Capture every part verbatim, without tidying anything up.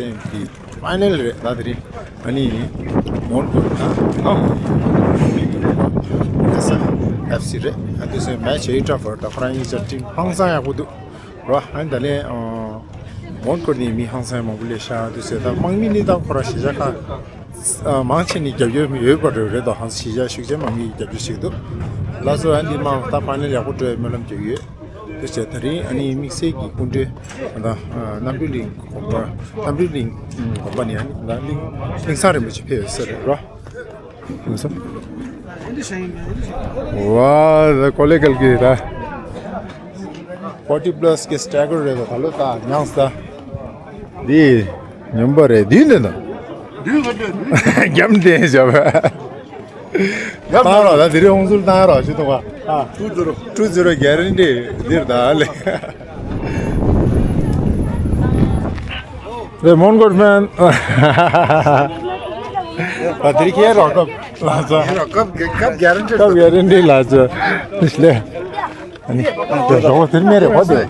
ཕའི་ནལ་རེད་ད་དེ་རིང་། ཨ་ནི་མོན་གྷོ་ད་ཨ་ཨེ་སི་ཨེཕ་སི་རེད། ཨ་དེ་སོའི་མེ་ཆི་ཨོལ་ཊ་ཕོར་ཌི་ད་ཁོ་རང་གཉིས་ཀྱི་ཊིམ་ཧང་སང་ཡག་པོ་འདུག་རོ། ཨ་ནི་ད་ལན་མོན་གྷོ་ནས་མི་ཧང་སང་མང་པོ་སླེབས་ཤག་དེ་སོའི་ད་དམག་མི་ནི་ད་ཁོ་རང་གཞིས་ཆགས་ཁག་མང་ཆེ་ནས་རྒྱབ་སྐྱོར་ཡོད་པ་རེད། རེད་དོ། ཧང་གཞིས་ཆགས་ཤུགས་ཆེན་མང་མི་རྒྱབ་སྐྱོར་བྱེད་འདུག་ལགས་སོ། ཨ་འདི་མ་ད་ཕའི་ནལ་ཡག་པོ་འགྲོ་བའི་སྨོན་ལམ་རྒྱག་ཡོད། དེ་བྱས་ད་རིང་ཨ་ནི་དམིགས་བསལ་གྱི་སྐུ་མགྲོན་ད་རྣམ་གྲོལ་གླིང་དགོན་པ། རྣམ་གྲོལ་གླིང་དགོན་པ་ནས་ཨ་ནི་ད་གླིང་གླིང་བཟང་རིན་པོ་ཆེ་ཕེབས་ཡོད་ས་རེད་རོ། ཝ་ད་ཀོ་ལེ་གལ་གི་ད་ཕོར་ཊི་པ་ལ་སི་གི་སི་ཊེ་གར་རེད་ད། ད་ལོ་ད་མྱངས་ད། འདི་ཉམས་པ་རེད། འདི་འདི་ད་རྒྱབ་འདེན་བྱ་བ། བཏང་རོགས་ད། དེ་རིང་ཧོང་སུལ་བཏང་རོགས་ཞུ་དང་བ། ཨ། ཊུ་ཛི་རོ། ཊུ་ཛི་རོ་གྷ་རན་ཊི་འདིར་ད་ལེ། རེ་མོན་གྷོ་ཕན། ད་དེ་རིང་ཁྱེད་རོགས་སྐབས་ལ་ཚ། སྐབས་སྐབས་གྷ་རན་ཊི། སྐབས་གྷ་རན་ཊི་ལ་ཚ། ལེ། ཨ་ནི་ད་ཞོགས་པ་དེར་མེད་རེད་གོ་དེ།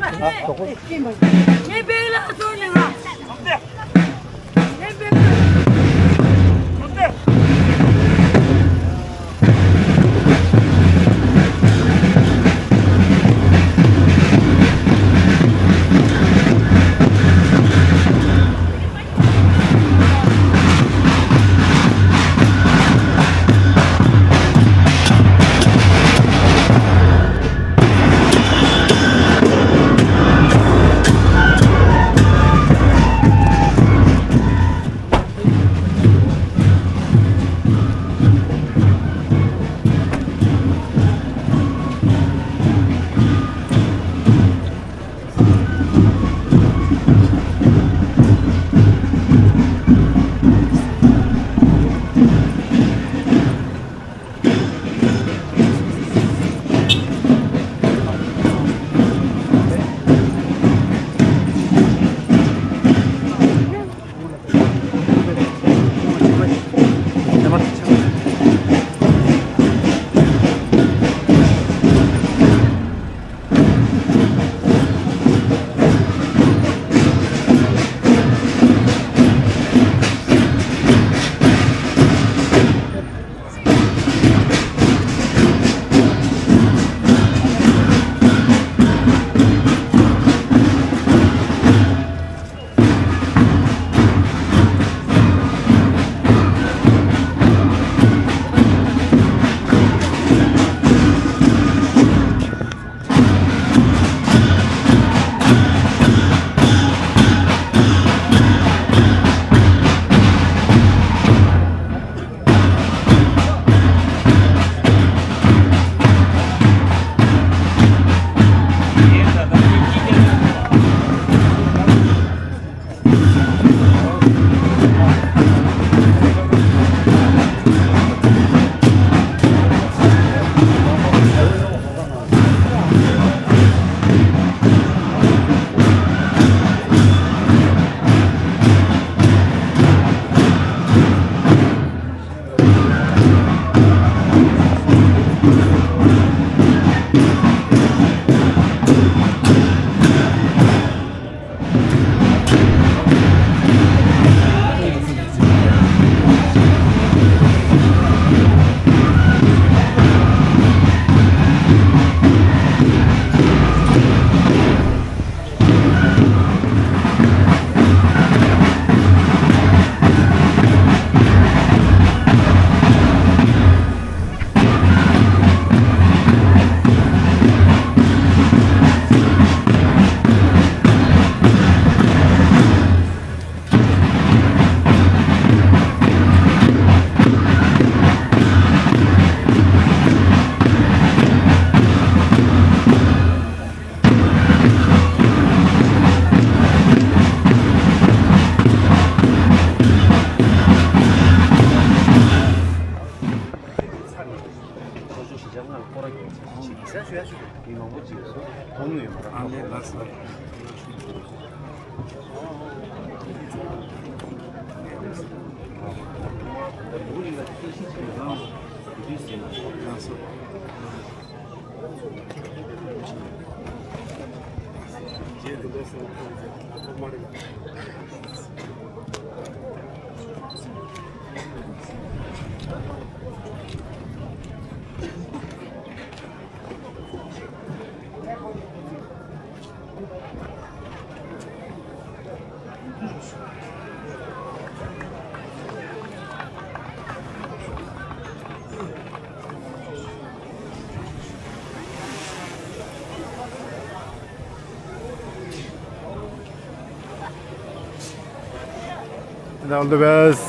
And all the best.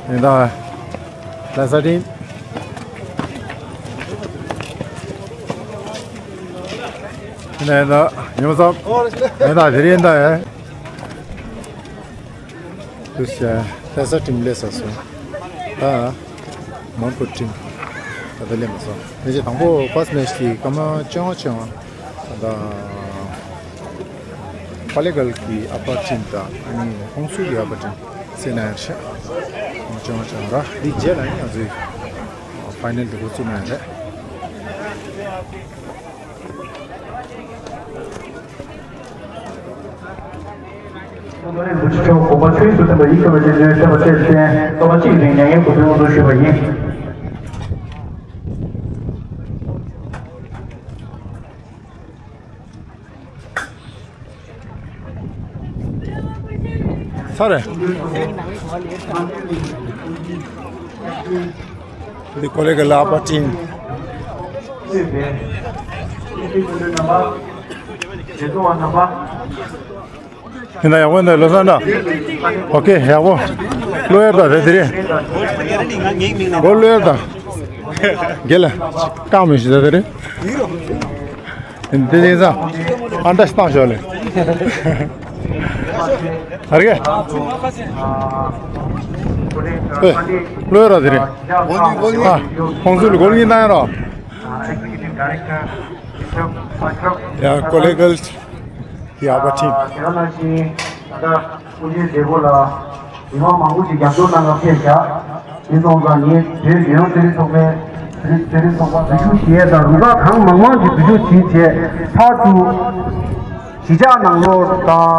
And the Plaza team. And the Yamasa. And the Dirienda. This uh, Plaza team less also. Ah, Mongkut team. That's the lame also. This is Tango first match. Come on, chong chong. ད་པ་ལེ་གལ་གྱི་ཨ་པ་ཊིམ་དང་ཨ་ནི་ཧོང་སུའུ་གི་ཨ་པ་ཊིམ་སེ་ན་ཡར་ཤ་ཅང་ཅང་ར་འདི་རྗེས་ལ་ཨ་ནི་ང་ཚོའི་ཕའི་ནལ་དུ་འགོ་བཙུགས་གནང་ཡ་རེད། ཁོང་ཚོ་ནས་འགོ་ཁྲིད་མཆོག་དགོངས་པ་ཆོས་སུ་ཐིམ་པ་ཡིད་ཁྱབ་པའི་རྗེས་སུ་ཡང་གསན་པ་བཅས་བྱས་ཏེ་ཐོག་མ་གཅིག་རིང་མྱ་ངན་གུས་པས་དབུ་འཛུགས་ཞུས་པ་ཡིན། ས་རེད། འདི་ཀོ་ལེ་གི་ལག་པ་ཊིམ། ཡིན་ད་ཡག་པོ་འདུག་ལོ་སང་འདྲ། ཨོ་ཁེ་ཡག་པོ། ཀླུ་ཡར་དང་དེ་དེ་རེད། གོ་ཀླུ་ཡར་དང་། དགེ་ལ། རྐང་མི་ཤི་ད་དེ་རེད། དེ་དེ་ས། ཨན་ཏ་སྟངས་ཤོག་ལེ། ཨ་རེ། ཨེ། ལོས་ར་དེ་རེད། ཨ། ཁོང་ཚོ་ལ་སྒོར་གཉིས་བཏང་ཡ་རོ། ཡ་ཀོ་ལེ་གལ། ཡ་པ་ཊིམ། དེ་རང་ནང་བཞིན་ད་ལྟ་སྐུ་མགྲོན་བདེ་པོ་ལ་མི་མང་མང་པོ་ཞིག་རྒྱབ་སྐྱོར་གནང་ག་ཕེབས་བཞག་དེ་སོང་ཙང་ངས་བོད་རྒྱལ་ཡོངས་རྩེད་རིགས་ཚོགས་པའི་རྩེད་རིགས་ཚོགས་པ་འཛུལ་ཞུགས་བྱེད་ཡས་དང་རུ་ཁག་གང་མང་མང་ཞིག་འཛུལ་ཞུགས་བྱེད་བྱས་ཕར་ཚུར་གཞིས་ཆགས་ནང་ལོགས་དང་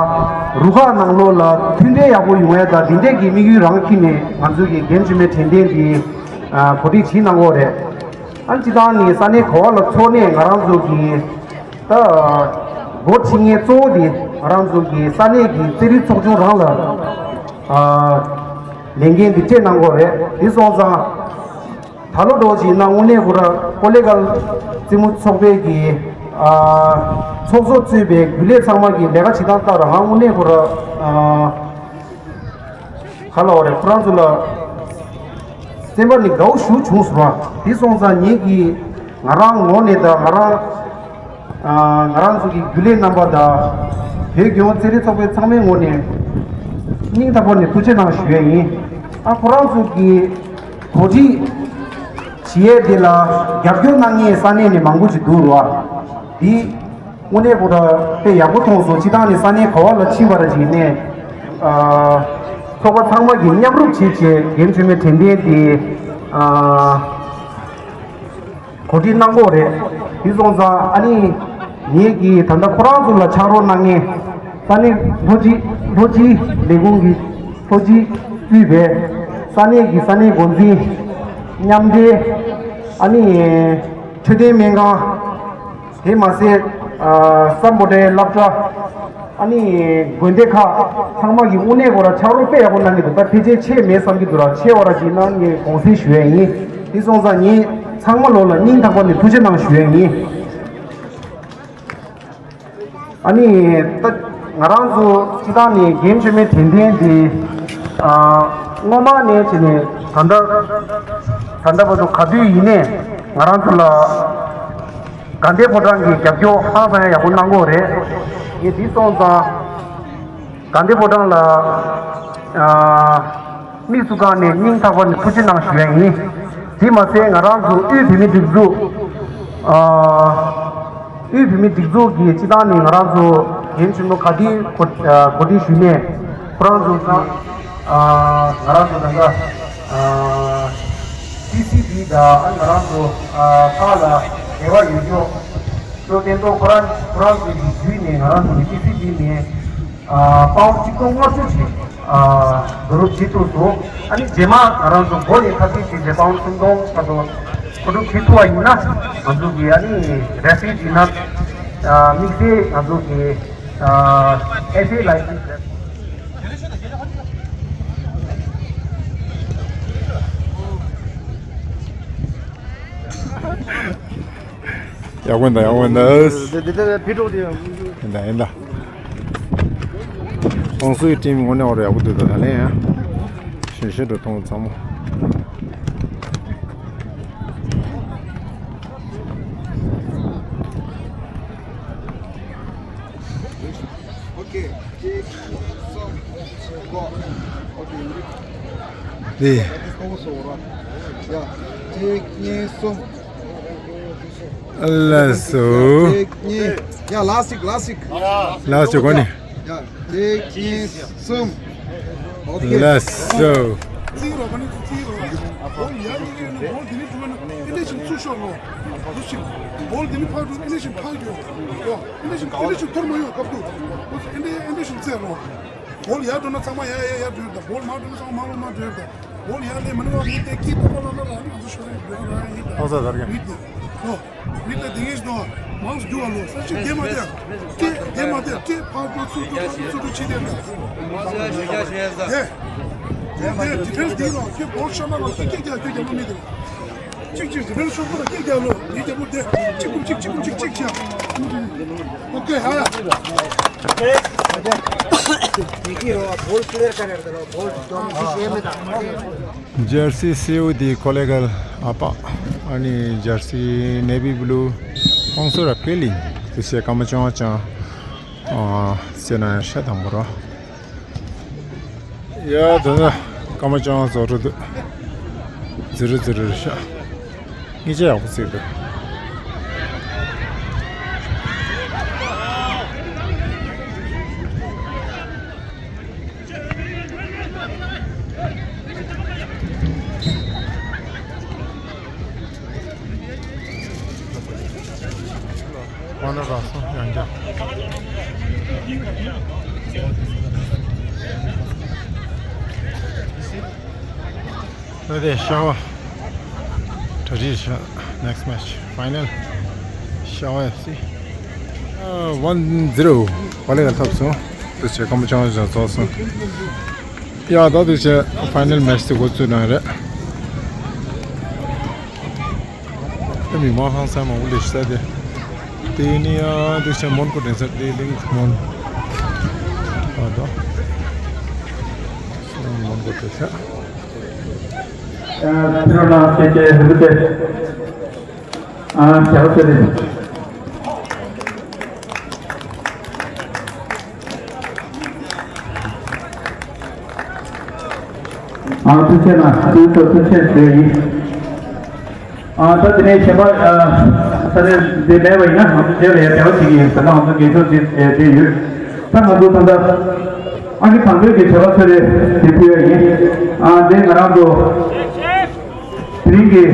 རུ་ཁག་ནང་ལོགས་ལ་མཐུན་སྒྲིལ་ཡག་པོ་ཡོང་ཡས་དང་དེ་འདྲས་ཀྱི་དམིགས་ཡུལ་རང་འཁྱེར་ནས་ང་ཚོ་གི་རྒན་བྱུས་མའི་དྲན་རྟེན་འདི་གོ་སྒྲིག་བྱེད་གནང་གི་ཡོད་རེད། ཨ་ནི་སྤྱི་བཏང་ནི་ས་གནས་ག་བ་ལ་འཚོགས་ནས་ང་རང་ཚོ་གི་ད་འགོ་ཁྲིད་མཁན་གཙོ་བོ་དེ་ང་རང་ཚོ་གི་ས་གནས་ཀྱི་རྩེད་རིགས་ཚོགས་ཆུང་རང་ལ་ཨ་ལས་འགན་འདི་སྤྲད་གནང་གི་ཡོད་རེད། དེ་སོང་ཙང་། ད་ལོ་འགྲོ་བཞིན་ན་དངོས་གནས་ཁོ་ར་ཀོ་ལེ་གལ་རྩེད་མོ་ཚོགས་པའི་གི་ཨ་ཚོགས་གཙོ་གཙོས་པའི་རྒྱུན་ལས་ཚང་མ་གི་ལས་ཀ་བྱེད་སྟངས་ལྟར་ང་དངོས་གནས་ཁོ་ར་ཨ་ག་ལ་བ་རེད། ཁོ་རང་ཚོ་ལ་སེམས་པ་ནི་དགའ་བོ་ཞེ་པོ་བྱུང་སོང་བ། དེ་སོང་ཙང་ངེད་ཀྱི་ང་རང་ངོས་ནས་དང་ང་རང་ཨ་ང་རང་ཚོ་གི་རྒྱུན་ལས་རྣམ་པ་དང་བོད་རྒྱལ་ཡོངས་རྩེད་རིགས་ཚོགས་པའི་ཚང་མའི་ངོས་ནས་སྙིང་ཐག་པ་ནས་ཐུགས་རྗེ་གནང་ཞུ་ཡས་ཡིན། ཨ་ཁོ་རང་ཚོ་གི་གོ་སྒྲིག་བྱེད་ཡས་དེ་ལ་རྒྱབ་སྐྱོར་གནང་མཁན་ས་གནས་ནས་མང་པོ་ཞིག་འདུག་རོ། འདི་དངོས་གནས་ཁོ་ར་དཔེ་ཡག་པོ་མཐོང་སོང་། སྤྱི་བཏང་ནས་ས་གནས་ག་བ་ལ་ཕྱིན་པ་ར་ཞིག་ནས་ཨ་ཚོགས་པ་ཚང་མ་གིས་མཉམ་རུབ་བྱེད་བྱས་རྒན་བྱུས་མའི་དྲན་རྟེན་དེ་ཨ་གོ་སྒྲིག་གནང་གི་ཡོད་རེད། དེ་སོང་ཙང་ཨ་ནི་ངེད་ཀྱིས་ད་ལྟ་ཁོ་རང་ཚོ་ལ་ཕྱག་རོགས་གནང་མཁན་ས་གནས་ལྷོ་སྤྱི་ལྷོ་སྤྱི་ལས་ཁུངས་ཀྱི་ལྷོ་སྤྱི་གཙོས་པའི་ས་གནས་ཀྱི་ས་གནས་འགོ་འཛིན་མཉམ་འབྲེལ་ཨ་ནི་འཕྲོད་བསྟེན་སྨན་ཁང་། དེ་མ་ཟད་ཨ་སམ་བྷོ་ཊའི་སློབ་གྲྭ། ཨ་ནི་དགོན་སྡེ་ཁག་ཚང་མ་གི་དངོས་གནས་ཁོ་ར་ཕྱག་རོགས་དཔེ་ཡག་པོ་གནང་གི་འདུག་ད་ཕལ་ཆེར་ཆད་མེད་བསམ་གྱི་འདུག་ར། ཆད་པ་ར་ཅིག་གནང་ངས་དགོངས་སེལ་ཞུ་ཡས་ཡིན། དེ་སོང་ཙང་ངས་ཚང་མ་ལོ་ལ་སྙིང་ཐག་པ་ནས་ཐུགས་རྗེ་གནང་ཞུ་ཡས་ཡིན། ཨ་ནི་ད་ང་རང་ཚོ་སྤྱི་བཏང་ནས་རྒན་བྱུས་མའི་དྲན་རྟེན་འདི་ཨ་སྔོན་མ་ནས་བྱས་ནས་ད་ལྟ་ད་ལྟ་བར་དུ་ག་དུས་ཡིན་ནའི་ང་རང་ཚོ་ལ་དགའ་ལྡན་ཕོ་བྲང་གིས་རྒྱབ་སྐྱོར་ཧང་སང་ཡག་པོ་གནང་གི་ཡོད་རེད། ངས་འདི་སོང་ཙང་དགའ་ལྡན་ཕོ་བྲང་ལ་ཨ་དམིགས་སུ་བཀར་ནས་སྙིང་ཐག་པ་ནས་ཐུགས་རྗེ་གནང་ཞུ་ཡ་ཡིན། དེ་མ་ཟད་ང་རང་ཚོ་དབུས་བོད་མིའི་སྒྲིག་འཛུགས་ཨ་དབུས་བོད་མིའི་སྒྲིག་འཛུགས་ཀྱི་སྤྱི་བཏང་ནས་ང་རང་ཚོ་རྒན་བྱུས་མ་ག་དུས་གོ་ཨ་གོ་སྒྲིག་ཞུས་ནས་ཁོ་རང་ཚོ་གི་ཨ་ང་རང་ཚོ་ད་ལྟ་ཨ་ཊི་སི་ཌི་དང་ཨ་ང་རང་ཚོ་ཨ་ཁག་ལ་འབྲེལ་བ་ཡོད་ཆོག་ཅོ་བསྟན་ཏོ་ཁོ་རང་ཁོ་རང་ཚོ་གི་བརྒྱུད་ནས་ང་རང་ཚོ་གི་ཊི་སི་ཌི་ནས་ཨ་པའུན་ཌི་ཆིག་སྟོང་ལྔ་བཅུ་ཞིག་ཨ་བསྡུ་རུབ་བྱེད་ཐུབ་སོང་། ཨ་ནི་རྗེས་མ་ང་རང་ཚོ་སྒོ་ནས་ཐབས་ཤེས་བྱས་ཏེ་པའུན་ཌི་སུམ་སྟོང་ལྷག་ཙམ་མཁོ་སྒྲུབ་བྱེད་ཐུབ་པ་ཡིན་ན་ང་ཚོ་གི་ཨ་ནི་རེ་ཕི་ཇི་ན་ཨ་དམིགས་བསལ་ང་ཚོ་གི་ཨ་ཨེ་ཤེ་ཡའི་ལའི་སེན་སི་ཡག་པོ་འདུག་ཡག་པོ་འདུག་འདི་འདི་འདི་ཕི་གྲོགས་དེ་ཡང་ཡིན་ད་ཡིན་ད། ཁོང་ཚོའི་ཊིམ་དངོས་གནས་འོ་རེ་ཡག་པོ་འདུག་ད་ད་ལན་ཡང་ཞེ་ཞེ་འགྲོ་གཏོང་ཚང་མ། ཨོ་ཁེ། གཅིག་གཉིས་གསུམ། ཨོ་ཁེ། འདི། ཡ། གཅིག་གཉིས་གསུམ། ལགས་སོ། གཅིག་གཉིས། ཡ། ལ་སིག་ལ་སིག་ལ་སིག་གོ་ནི། ཡ། གཅིག་གཉིས་གསུམ། ཨོ་ཁེ། ལགས་སོ། རྩིས་རོགས་ག་ནས་རྩིས་རོགས། ཨོ་ཡ། འདི་ག་ནས་འདི་ནས་འགྲོ་ན་ཨེ་འདྲས་ཤིག་ཚུར་ཤོག་ལོ། འདུག་ཤིག་བོལ་འདི་ནི་ཕར་འགྲོ། ཨེ་འདྲས་ཤིག་ཕར་འགྲོ། ཡོ། ཨེ་འདྲས་ཤིག་ཨེ་འདྲས་ཤིག་ཐོར་མ་ཡོང་སྐབས་དུ། ཨེ་འདྲས་ཨེ་འདྲས་ཤིག་བཙལ་རོགས། བོལ་ཡར་འགྲོ་ན་ཚང་མ་ཡར་ཡར་ཡར་འགྲོ་ཡོད་ད། བོལ་མར་འགྲོ་ན་ཚང་མ་མར་མར་འགྲོ་ཡོད་ད། བོལ་ཡར་སླེབས་མ་ནི་བ་མི་དེ་ཀི་ཏོ་ལ་ལ་ལ་ང་ཚོ་ཤོར་རེད་འགྲོ་ར་ཡིན་ད། ཨོ་ས་དར་ག་མི་དེ་ལོ། མི་དེ་དེ་གིས་ནོ། མང་སུ་རྒྱུ་བ་ལོ། ས་ཆ་དེ་མ་དེ་ཀེ་དེ་མ་དེ་ཀེ་ཕར་འགྲོ་ཚུར་འགྲོ་ཕར་འགྲོ་ཚུར་འགྲོ་བྱེད་དེ་ད། དེ་དེ་ཌི་ཕེན་སི་དེ་ལོ། ཀེ་བོལ་ཤོར་ན་ལོ། ཀེ་ཀེ་རྒྱག་ཀེ་རྒྱག་ལོ་མི་དེ། གཅིག་གཅིག་རི་བེལ་ཤོག་པོ་ལ་སྐད་རྒྱག་ལོ། མི་རྒྱ་པོ་དེ་གཅིག་སྒོམ་གཅིག་གཅིག་སྒོམ་གཅིག་གཅིག་བྱ། ཨོ་ཀེ་ཧ། ཇར་སི་སེའུ་དི་ཀོ་ལེ་གལ་ཨ་པ། ཨ་ནི་ཇར་སི་ནེ་བི་བྷུ་ལུ། ཁོང་ཚོ་ར་པེ་ལིང་དུ་ཤེ་ཀ་མ་ཅང་ཅང་། ཨ་སེ་ན་ཤ་དང་པོ་ར། ཡ་ད་ན་ཀ་མ་ཅང་བཟོ་འདྲ་འདུག་ཛི་རུ་ཛི་རུ་རེད་ཤག་སྔོན་ཆད་ཡག་པོ་བརྩིགས་འདུག་ཁོང་ན་ར་སོང་ཡང་རྒྱ། ད་དེ་ཤ་བ་གྲ་སྒྲིག་བྱ། next match final ཤ་བ་ཨེཕ་སི། ཨ་ཝན་ཛི་རོ་བ་ལེ་ལ་ཐབས་སོང་། དུ་ཆེ་ཀམ་ཅང་བཞག་ཚོགས་སོང་། ཡ་ད་དུས་ཆེ་ཕའི་ནལ་མེ་ཆི་དེ་འགོ་ཚུགས་གནང་རེད། ཨ་མི་མང་ཧང་སང་མང་པོ་ལས་ཤ་དེ། དེ་ནི་ཡ་དུས་ཆེ་མོན་གོ་དྲན་ས་དེ་ལིང་མོན། ཨ་ད། མོན་གོ་དྲན་ས། ཨ་ཕི་རོ་ན་ཆེ་ཆེ་རུ་ཆེ། ཨ་ཞའོ་ཆེ་རེད། ཨ་ཐུགས་རྗེ་གནང་། ཐུགས་རྗེ་ཆེ། ཐུགས་རྗེ་ཆེ་ཞུ་ཡ་ཡིན། ཨ་ད་དེ་ནས་གཞན་པ་ཨ་ས་རེ་འདི་མེད་པ་ཡིན་ན་ང་ཚོ་རྗེས་ལ་ཡ་འབྲེལ་བ་བྱེད་ཀྱི་ཡིན། ད་ལྟ་ང་ཚོ་འགན་ཤོག་འདི་བསྡད་ཡོད། ད་ང་ཚོ་ད་ལྟ་ཨ་ནི་དང་པོའི་གི་བྱ་བ་ཚོ་རེ་འདི་ཕུལ་ཡ་ཡིན། ཨ་འདི་ང་རང་ཚོ། དེ་རིང་གི་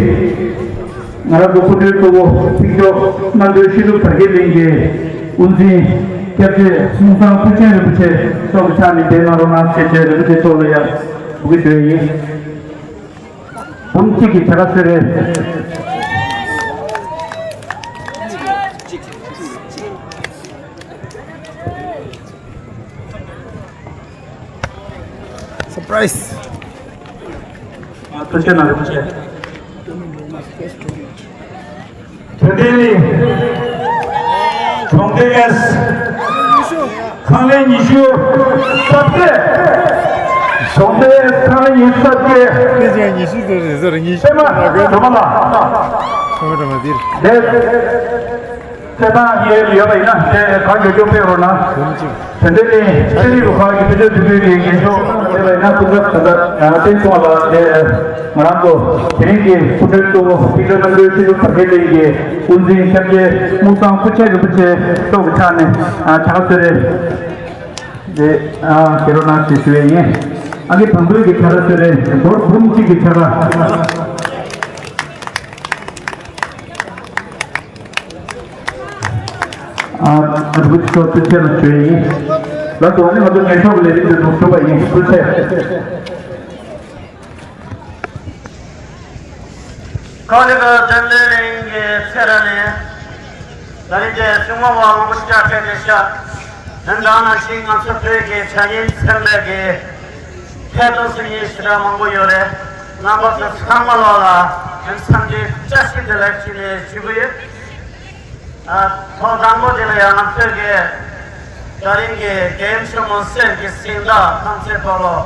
ང་རང་ཚོ་སྐུ་མགྲོན་གཙོ་བོ་ཕིག་ཇོ་རྣམ་གྲོལ་ཤེས་རབ་དར་རྒྱས་གླིང་གི་དབུ་འཛིན་སྐྱབས་རྗེ་སེང་བཟང་ཐུབ་ཆེན་རིན་པོ་ཆེ་མཆོག་གི་ཕྱག་ནས་འདས་གནང་རོགས་གནང་ཞེས་བྱས་རིན་པོ་ཆེ་མཆོག་ལ་ཡང་འབོད་སྐུལ་ཞུ་ཡི་ཡིན། འབུམ་གཅིག་གི་བྱ་དགའ་གསོལ་རས། སར་པ་རའི་ཛི། ཨ་ཐུགས་རྗེ་གནང་། རིན་པོ་ཆེ། དེ་ནས་གྲོང་སྡེ་ཨེས་ཁང་ལས་ཉི་ཤུ་རྩ་བརྒྱད། གྲོང་སྡེ་ཨེས་ཁང་ལས་ཉི་ཤུ་རྩ་བརྒྱད། སྐད་ཆ་ཉི་ཤུ་ཙམ་རེད་ཟེར། ཉི་ཤུ། པད་མ་སྒྲོལ་མ་ལགས། པད་མ་སྒྲོལ་མ་འདིར། ལས། རྩེད་ཐང་ཡོད་ཡོད་པ་ཡིན་ན་དེ་ག་མགྱོགས་མགྱོགས་ཕེབས་རོགས་གནང་། དེ་འདྲ་ནི་ཚན་རིག་རུ་ཁག་གི་དཔེ་སྐྱོར་འདུས་པའི་འགན་ཤོག་དེ་ལ་ཡིན་ན་སྐུ་ཚབ་ད་ལྟ་བསྟན་སྐྱོང་ལ་དེ་ང་རང་ཚོ་དེ་རིང་གི་སྐུ་མགྲོན་གཙོ་བོ་སྤྱི་འཐུས་རྣམ་གྲོལ་ཆོས་ལུགས་དར་རྒྱས་གླིང་གི་དབུ་འཛིན་སྐྱབས་རྗེ་སྨུག་ཚང་ཐུབ་ཆེན་རིན་པོ་ཆེ་མཆོག་གི་ཕྱག་ནས་བྱ་དགའ་གསོལ་རས་དེ་ཁྱེར་རོགས་གནང་ཞེས་ཞུ་བ་ཡིན། ཨ་ནི་དང་པོའི་གི་བྱ་དགའ་གསོལ་རས་སྒོར་འབུམ་གཅིག་གི་བྱ་དགའ། ཨ་ཨ་རུ་ཆོ་ཏུ་ཆེ་ལ་ཆོས་ཡིན། ལ་དོ་ནི་ང་ཚོ་ཉེན་ཐོག་གི་ལས་རིགས་འདི་འཛུགས་ཐུབ་པ་ཡིན། ཐུགས་རྗེ་ཆེ། ཀ་ལི་ཀ་ལྡན་ལས་རིང་གི་ཚེ་ར་ལས། ད་རིང་གི་སྲུང་མ་བ་དབང་པོ་སྐྱ་ཕྲན་ལས་ཤ། དོན་དག་ནང་བཞིན་ང་ཚོ་བོད་ཀྱི་བྱ་ངན་ཚད་མེད་ཀྱི་ཐད་གཏོང་སྲིད་ཉིན་ཞེ་དྲག་མང་པོ་ཡོད་རེད། རྣམ་པ་ཚོ་ཚང་མ་ལོག་ལ་དོན་འཚམས་འདྲི་བཀྲ་ཤིས་བདེ་ལེགས་ཞུས་ནས་ཞུ་གི་ཡོད། ཨ་ཐོག་དང་པོ་དེ་ལ་ཡང་ང་ཚོས་ཀྱི་ ད་རིང་གི་རྒན་ཆེན་མོ་གསེར་གྱི་གཟེངས་རྟགས་རྐང་རྩེད་སྤོ་ལོ་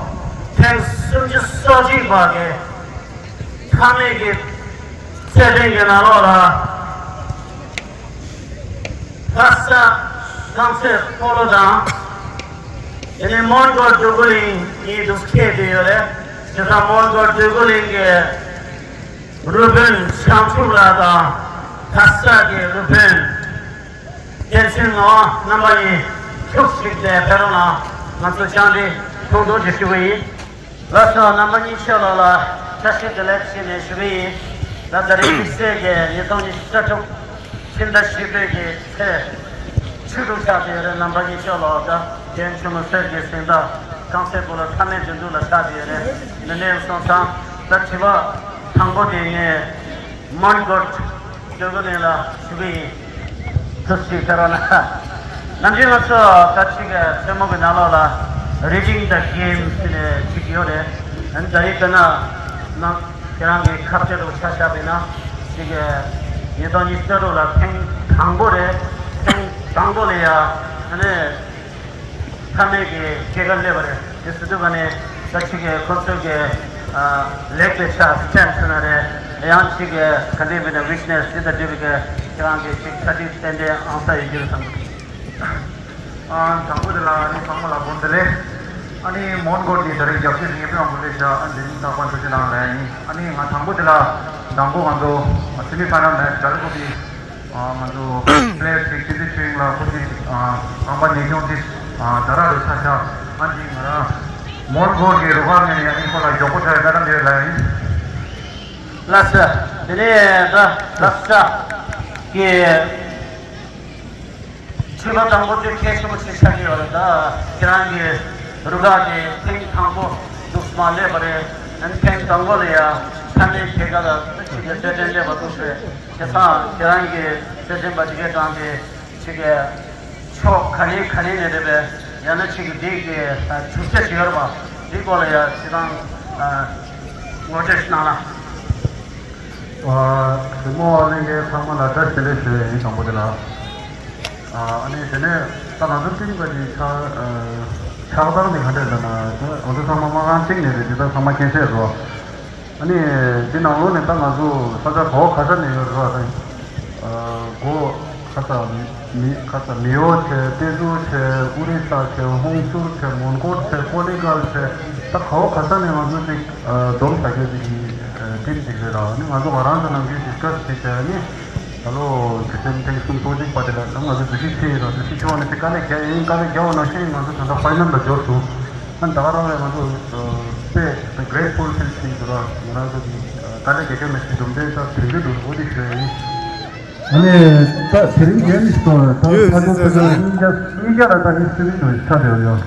ཐེངས་སུམ་ཅུ་སོ་གཅིག་པ་གི་མཐའ་མའི་གི་རྩེད་འགྲན་གྱི་ནང་ལོགས་ལ། ལྷ་ས་རྐང་རྩེད་སྤོ་ལོ་དང་། དེ་ནས་མོན་གྷོ་འདོད་རྒུ་གླིང་གཉིས་འདུ་འཁེལ་བསྡད་ཡོད་རེད། དེ་དང་མོན་གྷོ་འདོད་རྒུ་གླིང་གི་རུ་དཔོན་བྱང་ཆུབ་ལགས་དང་། ལྷ་ས་གི་རུ་དཔོན་བསྟན་འཛིན་ངག་དབང་རྣམ་པ་གཉིས་ཁྱུག་ཅིག་དེ་ཕེབས་རོགས་གནང་། ང་ཚོ་བཅར་འདྲི་ཐུགས་རྗེ་ཆེ་ཞུ་གི་ཡིན། ལགས་སོ། རྣམ་པ་གཉིས་ཆོས་ལགས་ལ་བཀྲ་ཤིས་བདེ་ལེགས་ཞུས་ནས་ཞུ་གི་ཡིན། ད་ད་རེས་དམིགས་བསལ་གྱི་ཉིས་སྟོང་ཉི་ཤུ་རྩ་དྲུག་ཕྱི་ཟླ་བཞི་པའི་གི་ཚེས་བཅུ་དྲུག་ཆགས་ཏེ་ཡོད་རེད། རྣམ་པ་གཉིས་ཆོས་ལགས་ད་རྒན་ཆེན་མོ་གསེར་གྱི་གཟེངས་རྟགས་རྐང་རྩེད་སྤོ་ལོ་མཐའ་མའི་འགྲན་བསྡུར་ལ་ཆགས་ཏེ་ཡོད་རེད། འདི་འདྲ་སོང་ཙང་ད་དྲི་བ་དང་པོ་དེ་ངས། མོན་གྷོ་འདོད་རྒུ་གླིང་ལ་ཞུ་གི་ཡིན། ཐུགས་རྗེ་ཆེ་རོགས་གནང་། ནམ་རྒྱུན་ང་ཚོ་ད་ཅིག་རྩེད་མོ་གི་ནང་ལོགས་ལ་Reading the Game ཟེར་ནས་ཅིག་ཡོད་རེད། ཨ་ནི་ད་ཡིན་ན་ན་ཁྱེད་རང་གི་ཁ་གཏད་དུ་ཆ་བཞག་པ་ཡིན་ན་ཅིག་ཉིས་སྟོང་ཉི་ཤུ་རྩ་དྲུག་ལ་ཐེངས་དང་པོ་རེད། ཐེངས་དང་པོ་ལ་ཡ་ཨ་ནི། མཐའ་མའི་གི་སྐྱེས་སྐར་སླེབས་པ་རེད། དེ་སྲིད་དུ་ག་ནས་ད་ཅིག་གི་ཁོ་ཚོའི་གི་ཨ་ལེགས་པའི་ཆ་སི་ཊེམ་ཟེར་ན་རེད། ཡང་ཅིག་གི་ག་འདྲ་བྱས་ན་ཝིག་ནེ་སི་དེ་དང་འབྲེལ་བའི་གི་ཁྱེད་རང་གི་ཅིག་ཚ་དྲི་ཏན་ཏན་ཨང་ས་ཡོད་རྒྱུ་རེད་བསམ་གི་འདུག་ཨ་དང་པོ་དེ་ལ་ཨ་ནི་ཚང་མ་ལ་དགོངས་དག་ལེ། ཨ་ནི་མོན་གྷོ་དེ་ད་རེས་རྒྱབ་སྐྱོར་ངེས་པའི་དབང་གིས་ལས་བྱ་ཨ་འདི་ནི་རྟག་པར་འགྲོ་རྒྱུ་ནང་ལ་ཡིན། ཨ་ནི་ང་དང་པོ་དེ་ལ་དང་པོ་ང་ཚོ་སེ་མི་ཕའི་ནལ་མེ་ཆི་ལ་རེད་ཁོ་དེ། ང་ཚོ་པི་ལེ་ཡར་ཅིག་ཅི་ཟིག་ཆུ་ཡིན་ལ་ཁོ་ཅིག་རྐང་པ་ཉེས་སྐྱོན་ཅིག་ད་ར་རུ་ཆ་ཆ་ཨ་ཅིག་ང་རང་མོན་གྷོ་གི་རུ་ཁག་ནས་ཡང་ནི་ཁོ་ལ་མགྱོགས་པོ་ཆ་ཡོད་ད་ར་འདི་ལ་ཡིན། ལགས་སོ། དེ་ནས་ད་ལགས་སོ་གི་ཆུ་ལོ་དང་པོ་དུས་ཁྱད་ཆེན་པོ་ཆེ་ཆགས་ཀྱི་ཡོད་རེད། ད་ཁྱེད་རང་གི་རུ་ཁག་གི་ཐེངས་དང་པོ་འདུག་མ་སླེབས་པ་རེད། ཨ་ནི་ཐེངས་དང་པོ་ལ་ཡ་ཚ་ནས་ཁྱེད་ཀ་ལ་ཅིག་གི་རྩེད་འགྲན་སླེབས་པ་འདུག་ཟེར། བྱས་ཙང་ཁྱེད་རང་གིས་རྩེད་འགྲན་པ་དེ་གའི་གྲས་དེ་ཅིག་གི་ཕྱོགས་ག་ནས་ག་ནས་ནས་རེད་པས། ཡང་ན་ཅིག་གི་འདི་གི་ཨ་གྲུབ་ཆ་ཞིག་ཡོད་རེད་པ། འདི་སྐོར་ལ་ཡང་ཅིག་རང་ཨ་ངོ་སྤྲོད་ཞིག་གནང་ན། ཨ་གཟིགས་མོ་བ་ལྷན་རྒྱས་ཚང་མ་ལ་བཀྲ་ཤིས་བདེ་ལེགས་ཞུ་ཡས་ཡིན། དང་པོ་དེ་ལ། ཨ་ནི་དེ་ནས་ད་ང་ཚོ་བསྟན་པ་འདི་ཆགས་ཨ་ཆགས་སྟངས་འདི་ག་འདྲ་ལབ་ན་ང་ཚོ་ཚང་མ་སྨར་ཁམས་གཅིག་ནས་རེད། འདི་ད་ཚང་མ་མཁྱེན་གསལ་རེད། ཨ་ནི་འདི་ནང་ལོགས་ནས་ད་ང་ཚོ་ས་ཆ་ག་བ་ག་ས་ནས་ཡོད་རེད་ད། ཨ་གོ་ག་ས་མི་ག་ས་མེའོ་བྱས། ཏེ་ཛུ་བྱས། ཨོ་རི་ས་བྱས། ཧོང་སུར་བྱས། མོན་གྷོ་བྱས། ཀོ་ལི་གྷལ་བྱས། ད་ག་བ་ག་ས་ནས་ང་ཚོ་ཅིག་ཨ་འཛོམས་ས་ཆ་ཅིག་གི་ཨ་ཊིམ་ཅིག་རེད་ད། ཨ་ནི་ང་ཚོ་ང་རང་ཚོ་ནང་ཁུལ་ཌི་སི་ཀ་སི་ཅིག་བྱས། ཨ་ནི་ད་ལོ་དུས་ཆེན་ཐེངས་སུམ་ཅུ་སོ་གཅིག་པ་དེ་ལ་ད་ང་ཚོ་འཛུལ་ཞུགས་བྱས་ཡོད་རེད། འཛུལ་ཞུགས་བྱས་པ་ནས་ཅིག་དཀའ་ལས་བརྒྱབ་ཡིན། དཀའ་ལས་བརྒྱབ་པ་ནང་བཞིན་ང་ཚོ་ད་ལྟ་ཕའི་ནལ་ལ་འབྱོར་སོང་། ཨ་ནི་ད་ག་རང་ལས་ང་ཚོ་དཔེ་གྷེ་རེ་ཊི་ཕུལ་ཕིལ་ཕིལ་འདུག་ར། ང་རང་ཚོ་གི་དཀའ་ལས་རྒྱག་མཁན་མི་ཚོའི་གྲུབ་འབྲས་ད་དོན་གྱི་འདུག་འོ་དེ་ཞུ་ཡ་ཡིན། ཨ་ནི་ད་དེ་རིང་རྒན་ཞིག་ད་ཡོད་ཕ་ཚོ་ཟེར་ཟེར་ཕ་ཚོ་གཉིས་ཀ་གཉིས་ཀ་ལ་ད་ཧི་སི་ཊོ་རི་ཆགས་བསྡད་ཡོད།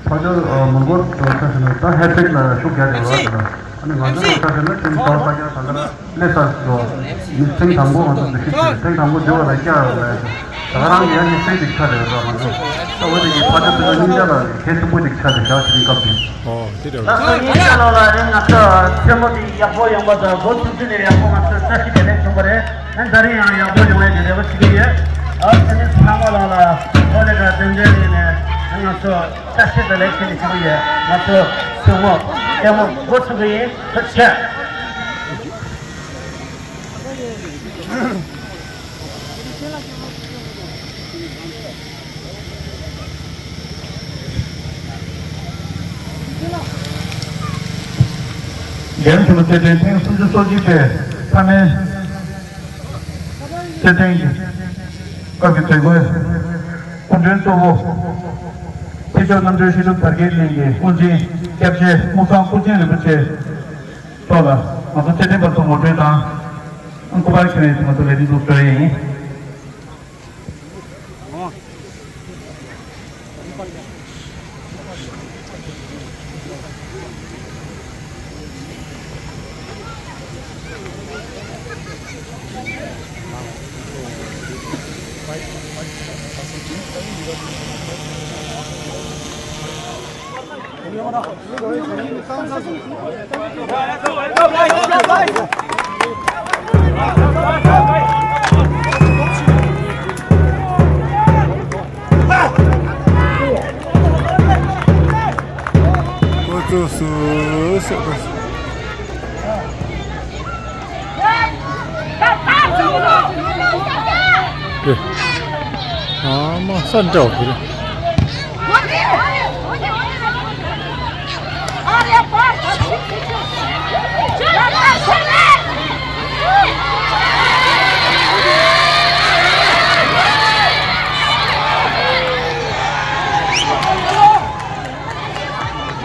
ཕ་ཚོ་མོན་གྷོ་ཆ་ཟེར་ན་ད་ཧེ་ཊི་རིག་ལ་ཤུགས་རྒྱག་བསྡད་ཡོད་ར། ཨ་ནི་ང་ཚོ་ཆ་ཟེར་ན་ཁྱིམ་ཚང་ས་སྐྱ་ས་ག་ལ། ལས་ས་འགྲོ། མི་ཐེངས་དང་པོ་ང་ཚོ་འདི་ཤི་ཆེ་ཐེངས་དང་པོ་འདི་བ་ལ་སྐྱ་ར་ལ། ད་ག་རང་གི་ཡ་ནི་སེང་སྡིག་ཆ་རེད་ར། ང་ཚོ་ད་འོ་དེ་གི་ཕ་ཚོ་ཕ་ཚོ་གཉིས་ཆ་ལ་གལ་ཆེན་པོ་འདིག་ཆ་རེད་ཤག་དེ་རིང་སྐབས་འདི། ཨོ་དེ་འདྲ། ལགས་སོ། གཉིས་ཆ་ལ་ལ་རེད། ང་ཚོ་ཆེན་མོ་འདི་ཡག་པོ་ཡོང་པ་དང་འགོ་ཚུགས་དུས་ནས་ཡག་པོ་ང་ཚོ་བཀྲ་ཤིས་བདེ་ལེགས་བྱུང་བ་རེད། ཨ་ད་རིང་ཡང་ཡག་པོ་ཡོང་བའི་རེ་བ་བྱེད་ཀྱི་ཡོད། ཨ་དེ་ནི་ཚང་མ་ལ་ལ་འོ་ལེ་དང་རྟེན་འབྲེལ་ཡིན་ནས་ང་ཚོ་བཀྲ་ཤིས་བདེ་ལེགས་ཞུ་ནས་ཞུ་གི་ཡོད། ང་ཚོ་ཆེན་མོ་ཆེན་མོ་འགོ་ཚུགས་ཀྱི་ཡིན། ཐུགས་རྗེ་ཆེ། རྒན་ཆེན་མོ་རྩེད་འགྲན་ཐེངས་སུམ་ཅུ་སོ་གཅིག་པའི་མཐའ་མའི་རྩེད་འགྲན་གྱི་སྐབས་ཀྱི་མཛད་སྒོའི་སྐུ་མགྲོན་གཙོ་བོ། ཆོས་ཕྱོགས་རྣམ་གྲོལ་ཆོས་གྲུབ་དར་རྒྱས་གླིང་གི་དབུ་འཛིན་སྐྱབས་རྗེ་སྨུག་ཚང་ཀུན་མཁྱེན་རིན་པོ་ཆེ། ཐོག་ལ་ང་ཚོ་རྩེད་འགྲན་པ་ཚོ་ངོ་སྤྲོད་དང་། སྐུ་པར་ཁྱེར་ནས་ང་ཚོ་ལས་རིམ་འཛུགས་སྐྲུན་ཡིན། སོ་སོ་སོ་སོ། ཨ་མ་ས་འདྲ་བ་རེད།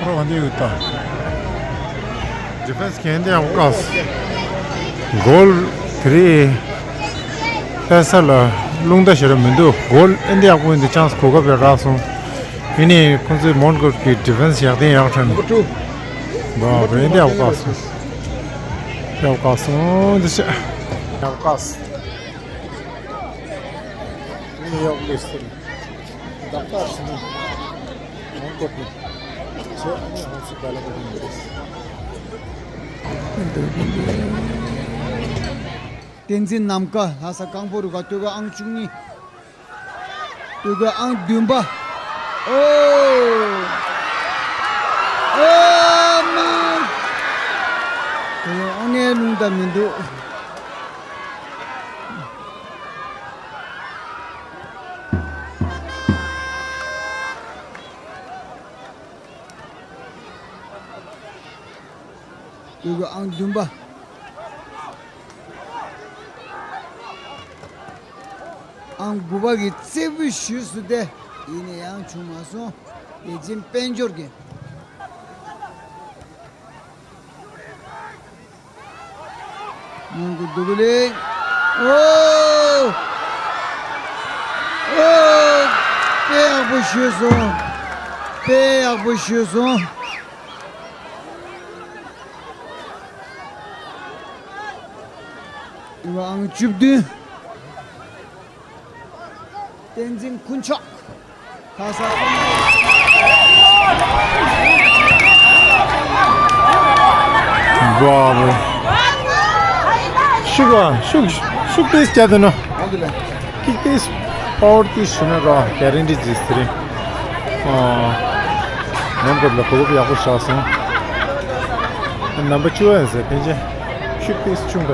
ཁོ་རང་ག་འདི་ཡོད་ད། ཌི་ཕེན་སི་གི་ཨིན་དི་ཡ་བཀག་སོང་། གོལ་དེ་རིང་ཕེ་ས་ལ་རླུང་རྟ་ཞེ་དྲག་མི་འདུག་གོལ་ཨིན་དི་ཡ་བཀོད་འདི་ཅན་སི་གོ་སྐབས་ལ་རག་སོང་། ཡིན་ནའི་ཁོང་ཚོའི་མོན་གྷོ་གི་ཌི་ཕེན་སི་ཡག་དང་ཡག་ཁྲ་ནི། བ་བ་ཨིན་དི་ཡ་བཀག་སོང་། ཨིན་དི་ཡ་བཀག་སོང་། འདི་ཤ་ཡག་བཀག་སོང་། ནིའུ་ཡོག་ལིས་ཏིང་། བདག་པ་ཞུ་ནི། ཧོང་ཀོང་ནས་ཆེ་ཨ་ནི་ཧོང་སུ་ག་ལ་ག་ནས་རེད། བསྟན་འཛིན་ནམ་མཁའ་ལྷ་ས་རྐང་སྤོལ་རུ་ཁག་སྟོད་ཁ་ཨང་བཅུ་གཉིས། སྟོད་ཁ་ཨང་བདུན་པ། ཨོ། ཨོ་མ། དེ་ཡང་ཨ་ནེ་རླུང་རྟ་མི་འདུག་སྟོད་ཁ་ཨང་བདུན་པ། ཨང་དགུ་པ་གི་རྩེ་ཕུད་ཞུས་སུ་སྟེ། ཡིན་ནའི་ཡང་བྱུང་མ་སོང་། བདེ་ཆེན་དཔལ་འབྱོར་གྱི། མོན་གྷོ་སྡུག་གུ་ལེགས། ཨོ། ཨོ། དཔེ་ཡག་པོ་ཞུས་སོང་། དཔེ་ཡག་པོ་ཞུས་སོང་། ཨང་བཅུ་བདུན། བསྟན་འཛིན་དཀོན་མཆོག་ལྷ་ས་ཀོང་པོ། བ་བ། ཤུགས་ཤུགས་ཤུགས་ཏིས་བྱས་དུ་ན། ཀིག་ཏིས་པ་ཝར་ཏིས་ཞུ་ན་ར་ག་རེ་འདྲི་ཟིག་ཟེར་རེད། ཨ། ནམ་གོ་ལ་གོ་ཡག་པོ་བཞག་སོང་། རྣམ་པ་བཅུ་བ་ཡིན་ཟེར་ཕན་ཆད་ཤུགས་ཏིས་ཆུང་ག་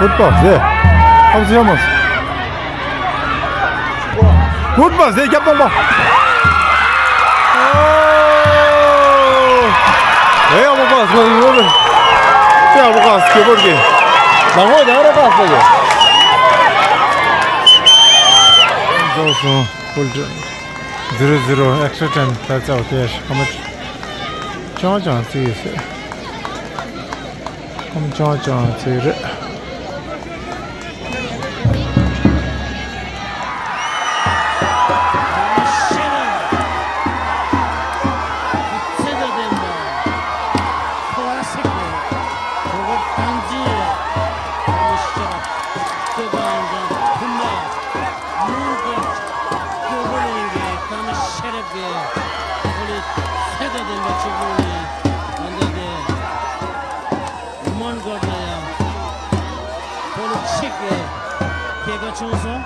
ཕུད་པ་ཟེ། ཨམ་སི་ཡ་མོ། ཕུད་པ་ཟེ་རྒྱབ་དང་པ། ཨེ་ཡ་མོ་ག་སོ་ཡོད་རེད། ཨེ་ཡ་མོ་ག་སྐྱེ་བོར་གི། ནང་ཧོ་ཡ་ར་ག་སོ་ཡོད། ཟོ་སོང་། ཕུལ་ཏྲེ། zero zero extra time ད་ཚ་བ་དེ་ཁ་མ་ཅང་ཅང་ཚིག་ཡོད་ཟེར། ཁ་མ་ཅང་ཅང་ཚིག་རེད། ཀོ་བོ་ལིང་གི་ཀ་མ་ཤེས་རབ་ཀྱི་ཨོ་ལི་ཚད་དང་ལྡན་པ་གཅིག་པུ་ནི་ད་ལྟ་དེ་མོན་གྷོ་ལ་ཡང་ཨོ་ལི་གཅིག་གི་སྐྱེད་ཀ་བྱུང་སོང་།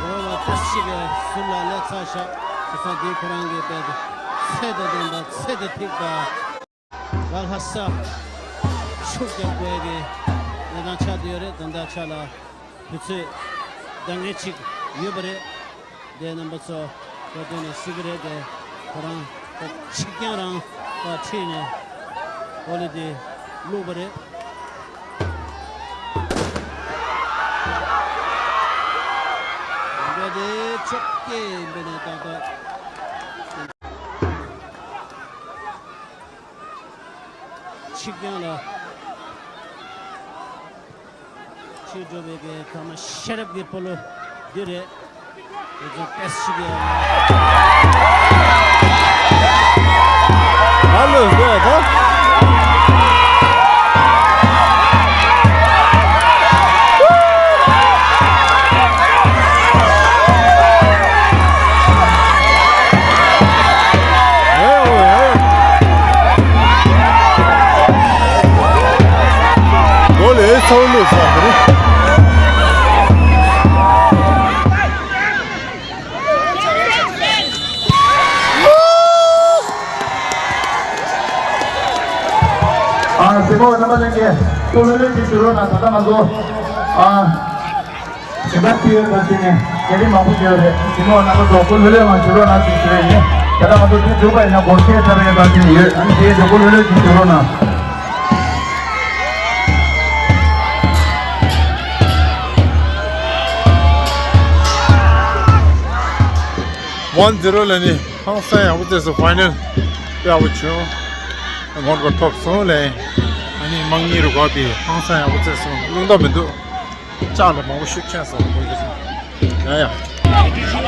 འོ་ལ་ཏོག་ཙམ་ཞིག་གི་ཟུར་ལ་ལས་ཚ་ཤག་ཁ་སང་དེ་ཁོ་རང་གི་དཔེ་ཚད་དང་ལྡན་པ་ཚད་དང་ཐིག་པ། ལ་ལྷ་ས་ཤུགས་རྒྱག་དགོས་ཀྱི་གནས་སྟངས་ཆགས་བསྡད་ཡོད་རེད། ད་ལྟ་ཆ་ལ་དུས་ཚོད་འདང་ངེས་ཅིག་ཡོད་པ་རེད། དེ་རྣམ་པ་ཚོ་གོ་སྟོན་ནས་སྲིད་ཀྱི་རེད་དེ། ཁོ་རང་ཁོ་ཆིག་རྐྱང་རང་ཁ་ཁྲིད་ནས་ཨོ་ལི་དེ་བླུགས་པ་རེད། འདི་དེ་ཆོག་སྐད་འབོད་ནས་ཏག་ཏག་ཆིག་རྐྱང་ལ་ཆིག་འགྲོ་བའི་གི་ཐ་མ་ཤེས་རབ་ཀྱི་སྤོ་ལོ་འདི་རེད། དེ་ཚོ་ཏེས་ཤིག་ཡ། ཨ་ལོས་དེ་ད། སྐུ་ལྷོད་ལྷོད་ཅིག་ཞུ་རོགས་གནང་། ད་ལྟ་ང་ཚོ་ཨ་ཞིང་ཁ་ཕུལ་ཡོད་པ་དེ་ནས་རྒྱ་རིགས་མང་པོ་ཞིག་ཡོད་རེད། དེ་ནས་ང་ཚོ་སྐུ་ལྷོད་ལྷོད་ངང་ཞུ་རོགས་གནང་ཞེས་ཞུ་ཡས་ཡིན། ད་ལྟ་ང་ཚོ་དུས་མཇུག་པ་ཡིན་ན་སྒོར་ཁྲལ་ཚར་བའི་བར་དེ་ནས་ཡོད། ཨ་ནི་དེ་ཡིན་ཙང་སྐུ་ལྷོད་ལྷོད་ཅིག་ཞུ་རོགས་གནང་། ཝན་ཛི་རོ་ལ་ནི་ཧང་སང་ཡག་པོ་བྱས་སོང་། ཕའི་ནལ་དཔེ་ཡག་པོ་བྱུང་། ངོ་མ་ཐོབ་སོང་ལས། ཨ་ནི་དམག་མི་རུ་འགོག་པའི་ཧང་སང་ཡག་པོ་བྱས་སོང་། རླུང་རྟ་མི་འདུག་ལྕགས་ལ་མང་པོ་ཤུགས་ཆེན་སོང་། ཡ་ཡ། ཡ་ཡ་ཡ་ཡ། ཡ་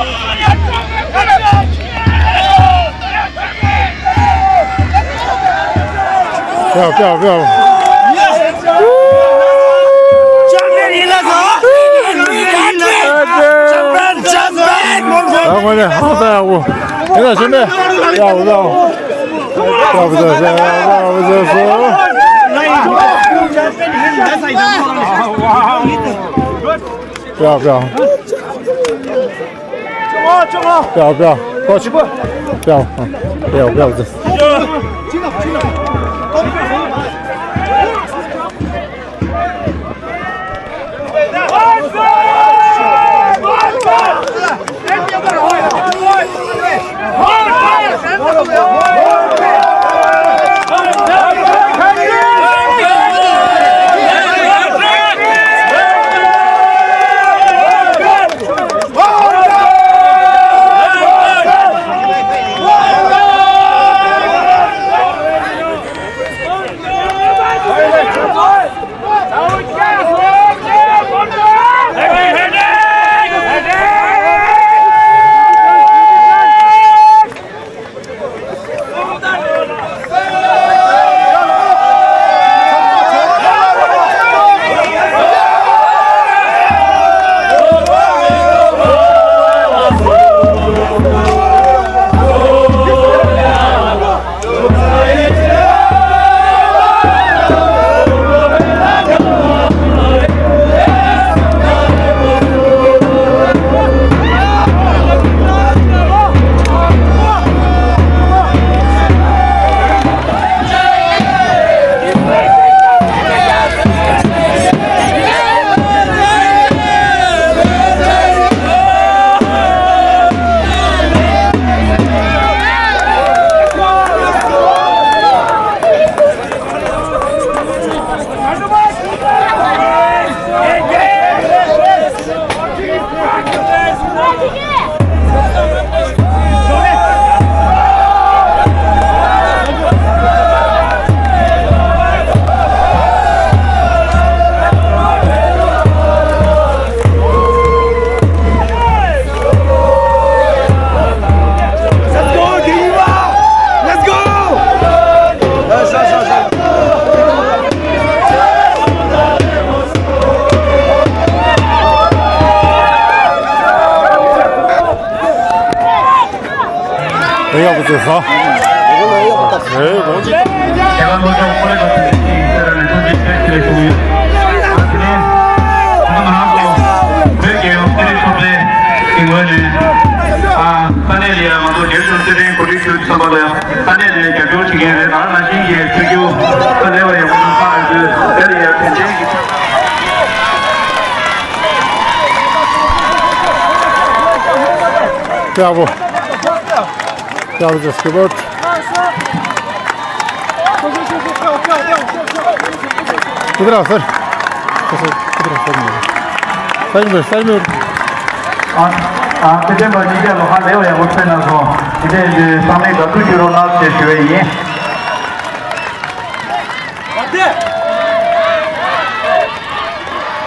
ངོ་ནས་ཧང་སང་ཡག་པོ། ཡིན་ན་ཤོད་ནས། ཡག་པོ་བྱས་སོང་། ཡག་པོ་བྱས་སོང་། ཡག་ཡག་ཡག་ཡག་ཀོ་ཆི། ཡག་ཡག་ཡག་ཡག་བྱས། ཡག་པོ་བྱས་སོང་། རེད་གོང་ཅི། རྒྱལ་བ་སློབ་སྦྱོང་ཀོ་ལེ་ཇི་ཁག་ཅིག་སེ་ར་ནས་ཐུགས་རྗེ་ཆེ་ཞུ་གི་ཡོད། དེ་ནས་ང་ཚོ་ང་ཚོ་ནང་ལ་བོད་རྒྱལ་ཡོངས་ཚན་རིག་ཚོགས་པའི་གི་ངོས་ནས་ཨ་ས་གནས་ལ་ཡང་ང་ཚོ་རྒྱལ་གཞུང་རྩེད་འགྲན་གོ་སྒྲིག་ཞུ་བསམ་པ་ལ་ཡང་ས་གནས་ནས་རྒྱབ་སྐྱོར་བྱེད་མཁན་རེད། ད་ནང་བཞིན་གྱི་ཆོས་རྒྱུགས་ས་གནས་བ་ཡང་ཁོང་ཚོ་ཚང་ཡོད་དུས་དེ་ལ་ཡང་དེ་འདྲའི་གི་ཡག་པོ། ཡག་པོ་བྱས་སྐྱོ་པོ། ཁུ་དྲག་སར། ཁུ་དྲག་སར་མི། སར་མི་སར་མི། ཨ་ཨ་དེ་དེ་མ་ཉིད་ཀྱང་ལོ་ཧ་ལས་པ་ཡག་པོ་ཕེབས་གནང་སོང་། དེ་དེ་འདི་ཚང་མས་དགའ་སྤྲོ་སྐྱེ་རོགས་གནང་ཞེས་ཞུ་བ་ཡིན།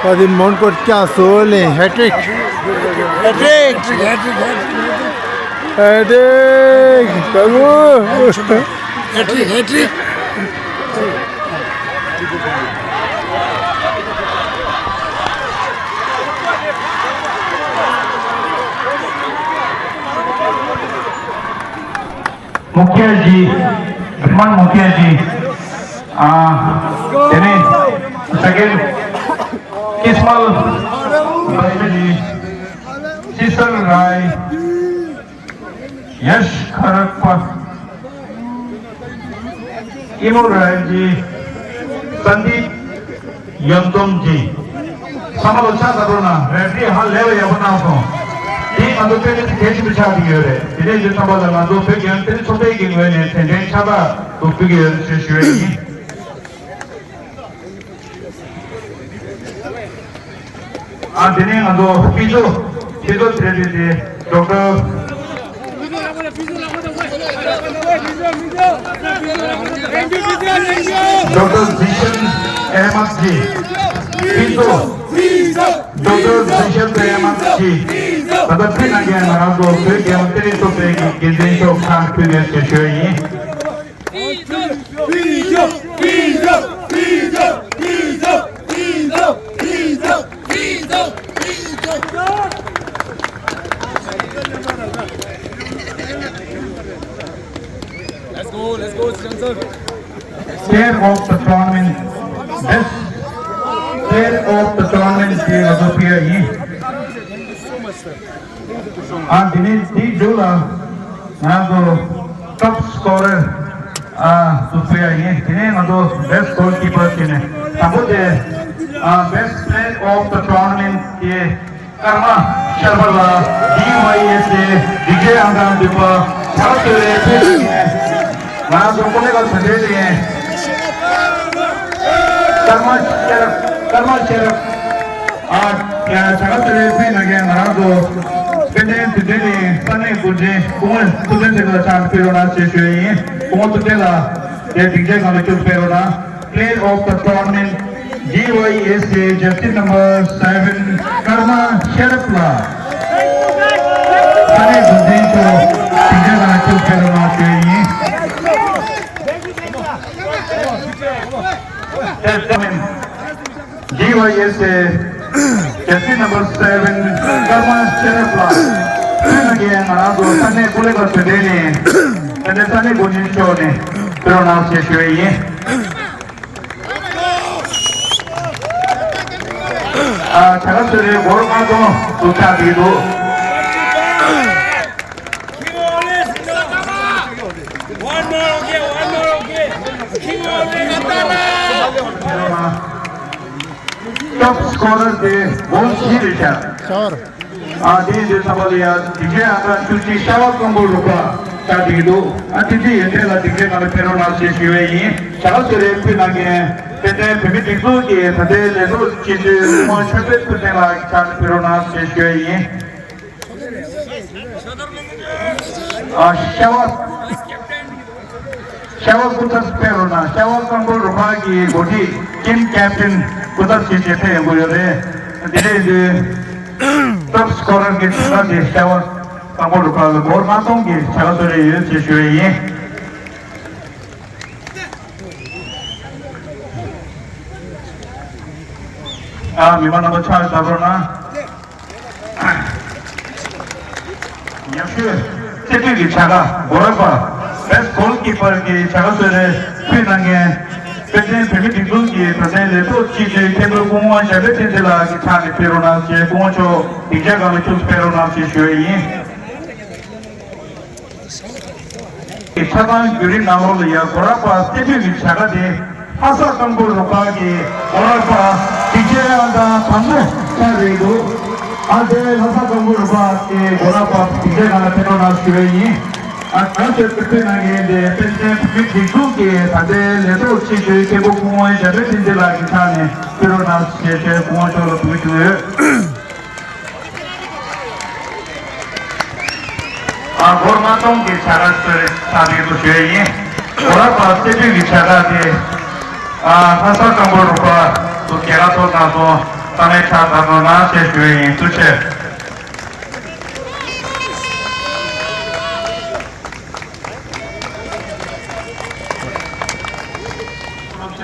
ད་དེ་མོན་གྷོར་བསྐྱངས་སོང་ལེ། ཧེ་ཊི་རིག་ཧེ་ཊི་རིག་ཧེ་ཊི་རིག་ཧེ་ཊི་རིག་ཧེ་ཊི་རིག་ཧེ་ཊི་རིག་མུ་ཁེ་ཇི། བི་མན་མུ་ཁེ་ཇི། ཨ། དེ་ནས་སེ་ཀེན་ཌི་ཀིས་མལ་བྷ་ཇི། ཅི་སལ་རའི། ཡཤ་ཁ་རག་པ། ཨི་མོ་རའི་ཇི། སན་དིབ་ ཡོན་ཏོང་ཅིན། ཚང་མ་ལོ་ཕྱག་བརྡབ་རོགས་གནང་། རེ་ཕི་རི་ཧ་ལས་པ་ཡག་པོ་གནང་སོང་། དེ་ང་ཚོ་དཔེ་མི་སྲིད་གལ་ཆེན་པོ་ཆགས་ཀྱི་ཡོད་རེད། དེ་འདྲ་ཡིན་དུས་ཙམ་པ་ལ་ང་ཚོ་བོད་རྒྱལ་ཡོངས་ཏེ་ཚོགས་པའི་གི་ངོས་ནས་དྲན་རྟེན་ཕྱག་རྟགས་ཏུ་ཕུལ་གྱི་ཡོད་ཞེས་ཞུ་ཡས་ཡིན། ཨ་དེ་ནས་ང་ཚོ་ཕུན་ཚོགས། ཕུན་ཚོགས་དེ་རེད་དེ། ཌོག་ཊར། ཌོག་ཊར་ཛི་ཤན་ཨེ་མ་ཇི། ཕུན་ཚོགས། ཌོག་ཊར་ཛི་ཤན་ཨེ་མ་ཇི། ད་ལྟ་ཕུལ་གནང་མཁན་ང་རང་ཚོ་བོད་རྒྱལ་ཡོངས་ཏེ་རིང་ཚོགས་པའི་འགན་འཛིན་མཆོག་ཕྱག་ཕུལ་གནང་ཞེས་ཞུ་ཡས་ཡིན། Let's go, let's go, Sijan sir. Player of the tournament, best player of the tournament དེ་ང་ཚོ་ཕུལ་ཡས་ཡིན། ཨ་དེ་ནས་དེའི་མཇུག་ལ་ང་ཚོ་ཊོབ་སི་ཀོ་རར་ཨ་དེ་ཚོ་ཕུལ་ཡས་ཡིན། དེ་ནས་ང་ཚོ་best goalkeeper བྱས་ནས་དང་པོ་དེ་ཨ་best player of the tournament དེ་ཀརྨ་ཤེས་རབ་ལགས། ཌི་ཝའི་ཨེས་ཨེ་སྒྲིག་ཆས་ཨང་གྲངས་བདུན་པ། བྱ་བ་ཚོ་རེ་ཕུལ་ནས་ང་ཚོ་ཀུན་ལེགས་ལ་དོན་འབྲེལ་ཡིན། ཀརྨ་ཤེས་རབ། ཀརྨ་ཤེས་རབ། ཨ་ཡ་བྱ་བ་ཚོ་རེ་ཕུལ་གནང་མཁན་ང་རང་ཚོ་དཔལ་ལྡན་དུས་སྟོན་གླིང་ས་གནས་འགོ་འདྲེན་སྐུ་ངོ་ཐུབ་བསྟན་ཚེ་རིང་ལགས་ཕྱག་ཕུལ་རོགས་གནང་ཞེས་ཞུ་ཡས་ཡིན། སྐུ་ངོ་ཐུབ་བསྟན་ལགས་དེ་སྒྲིག་ཆས་སྒང་ལ་ཁྱུག་ཙམ་ཕེབས་རོགས་གནང་། Player of the tournament, ཌི་ཝའི་ཨེས་ཨེ jersey number seven, ཀརྨ་ཤེས་རབ་ལགས། ས་གནས་འགོ་འཛིན་མཆོག་སྒྲིག་ཆས་སྒང་ལ་ཁྱུག་ཙམ་ཕེབས་རོགས་གནང་ཞུ་ཡས་ཡིན། ཌི་ཝའི་ཨེས་ཨེ jersey number seven, ཀརྨ་ཤེས་རབ་ལགས། ཕུལ་གནང་མཁན་ང་རང་ཚོ་ས་གནས་ཀུན་ལེགས་ལ་དོན་འབྲེལ་ནས་དེ་ནས་ས་གནས་འགོ་འཛིན་མཆོག་ནས་ཕུལ་རོགས་གནང་ཞེས་ཞུ་ཡས་ཡིན། ཨ་བྱ་དགའ་གསོལ་རས་སྒོར་ལྔ་སྟོང་དུ་ཆགས་བསྡད་འདུག One more, okay, one more, okay. King of the ཊོབ་སི་ཀོ་རར་དེ་སྒོར་བཞི་རེད་ཤག་ཨ་དེ་ཡིན་དུས་ཙམ་པ་ལ་ཡ་སྒྲིག་ཆས་ཨང་གྲངས་བཅུ་གཅིག་ཤ་བ་སྐམ་པོ་རུ་ཁག་ཆགས་བསྡད་འདུག་ཨ་དེ་དེ་ཡོན་ཏན་ལ་སྒྲིག་ཆས་ནང་ལ་ཕེབས་རོགས་གནང་ཞེས་ཞུ་བས་ཡིན། བྱ་དགའ་གསོལ་རས་ཕུལ་གནང་མཁན་དཔལ་ལྡན་བོད་མི་སྒྲིག་འཛུགས་ཀྱི་ད་ལྟའི་ལས་ཐོག་སྤྱི་འཐུས་སྐུ་ངོ་ཆོས་འཕེལ་ཐུབ་བསྟན་ལགས་ཀྱི་ཕྱག་ནས་ཕེབས་རོགས་གནང་ཞེས་ཞུ་བས་ཡིན། ཨ་ཤ་བ། ཤ་བ་སྐུ་ཚབ་ཕེབས་རོགས་གནང་། ཤ་བ་སྐམ་པོ་རུ་ཁག་གི་འགོ་ཁྲིད་ཀིམ་ཀེབ་ཏིན་སྐུ་ཚབ་བྱས་བྱས་ཕེབས་ཡོང་གི་ཡོད་རེད། དེ་འདྲ་ཡིན་དུས་ཊོབ་སི་ཀོ་རར་གྱི་བྱ་དགའ་དེ་ཤ་བ་སྐམ་པོ་རུ་ཁག་ལ་སྒོར་ལྔ་སྟོང་གི་བྱ་དགའ་གསོལ་རས་ཡོད་ཅེས་ཞུ་བ་ཡིན། ཨ་མི་མང་རྣམ་པ་ཕྱག་བརྡབ་རོགས་གནང་། ཉམས་ཞིབ་རྩེ་ཕུད་ཀྱི་བྱ་དགའ་སྒོ་ར་པ་best goalkeeper གྱི་བྱ་དགའ་གསོལ་རས་ཕུལ་གནང་མཁན་དཔལ་ལྡན་བོད་མི་སྒྲིག་འཛུགས་ཀྱི་ད་ལྟའི་ལས་ཐོག་སྤྱི་འཐུས་མཁན་པོ་སྐུ་ངོ་ཞབས་པད་བསྟན་འཛིན་ལགས་ཀྱི་ཕྱག་ནས་ཕེབས་རོགས་གནང་ཞེས་སྐུ་ངོ་མཆོག་སྡིངས་ཆ་སྒང་ལ་ཁྱུག་ཙམ་ཕེབས་རོགས་གནང་ཞེས་ཞུ་བ་ཡིན། ཆ་ཚང་བརྒྱུད་རིམ་ནང་ལོགས་ལ་ཡང་སྒོ་ར་པ་རྩེ་ཕུད་ཀྱི་བྱ་དགའ་དེ་ལྷ་ས་སྐམ་པོ་རུ་ཁག་གི་སྒོ་ར་པ་སྒྲིག་ཆས་ཨང་གྲངས་དང་པོ་ཆགས་རེད་འདུག་ཨ་དེ་ལྷ་ས་སྐམ་པོ་རུ་ཁག་གི་སྒོ་ར་པ་སྒྲིག་ཆས་ནང་ལ་ཕེབས་རོགས་གནང་ཞུ་བ་ཡིན། ཨ་ང་ཚོའི་ཕུལ་གནང་མཁན་དེ་དཔལ་ལྡན་བོད་མིའི་སྒྲིག་འཛུགས་ཀྱི་ད་ལྟའི་ལས་ཐོག་ཆེ་ཤོས་མཁན་པོ་སྐུ་ངོ་ཞབས་པད་བསྟན་འཛིན་ལགས་ཀྱི་ཕྱག་ནས་ཕུལ་རོགས་གནང་ཞེས་བྱས་སྐུ་ངོ་མཆོག་ལ་ཕུལ་གྱི་ཡོད། ཨ་སྒོར་ལྔ་སྟོང་གི་བྱ་དགའ་གསོལ་རས་ཕྱག་ཕེབས་སུ་ཞུ་ཡས་ཡིན། སྒོ་ར་པ་རྩེ་ཕུད་ཀྱི་བྱ་དགའ་དེ་ཨ་ལྷ་ས་སྐམ་པོ་རུ་ཁག་ཏུ་རྒྱལ་ཁ་ཐོབ་གནང་སོང་། ཚང་མས་ཕྱག་བརྡབ་རོགས་གནང་ཞེས་ཞུ་ཡས་ཡིན། ཐུགས་རྗེ་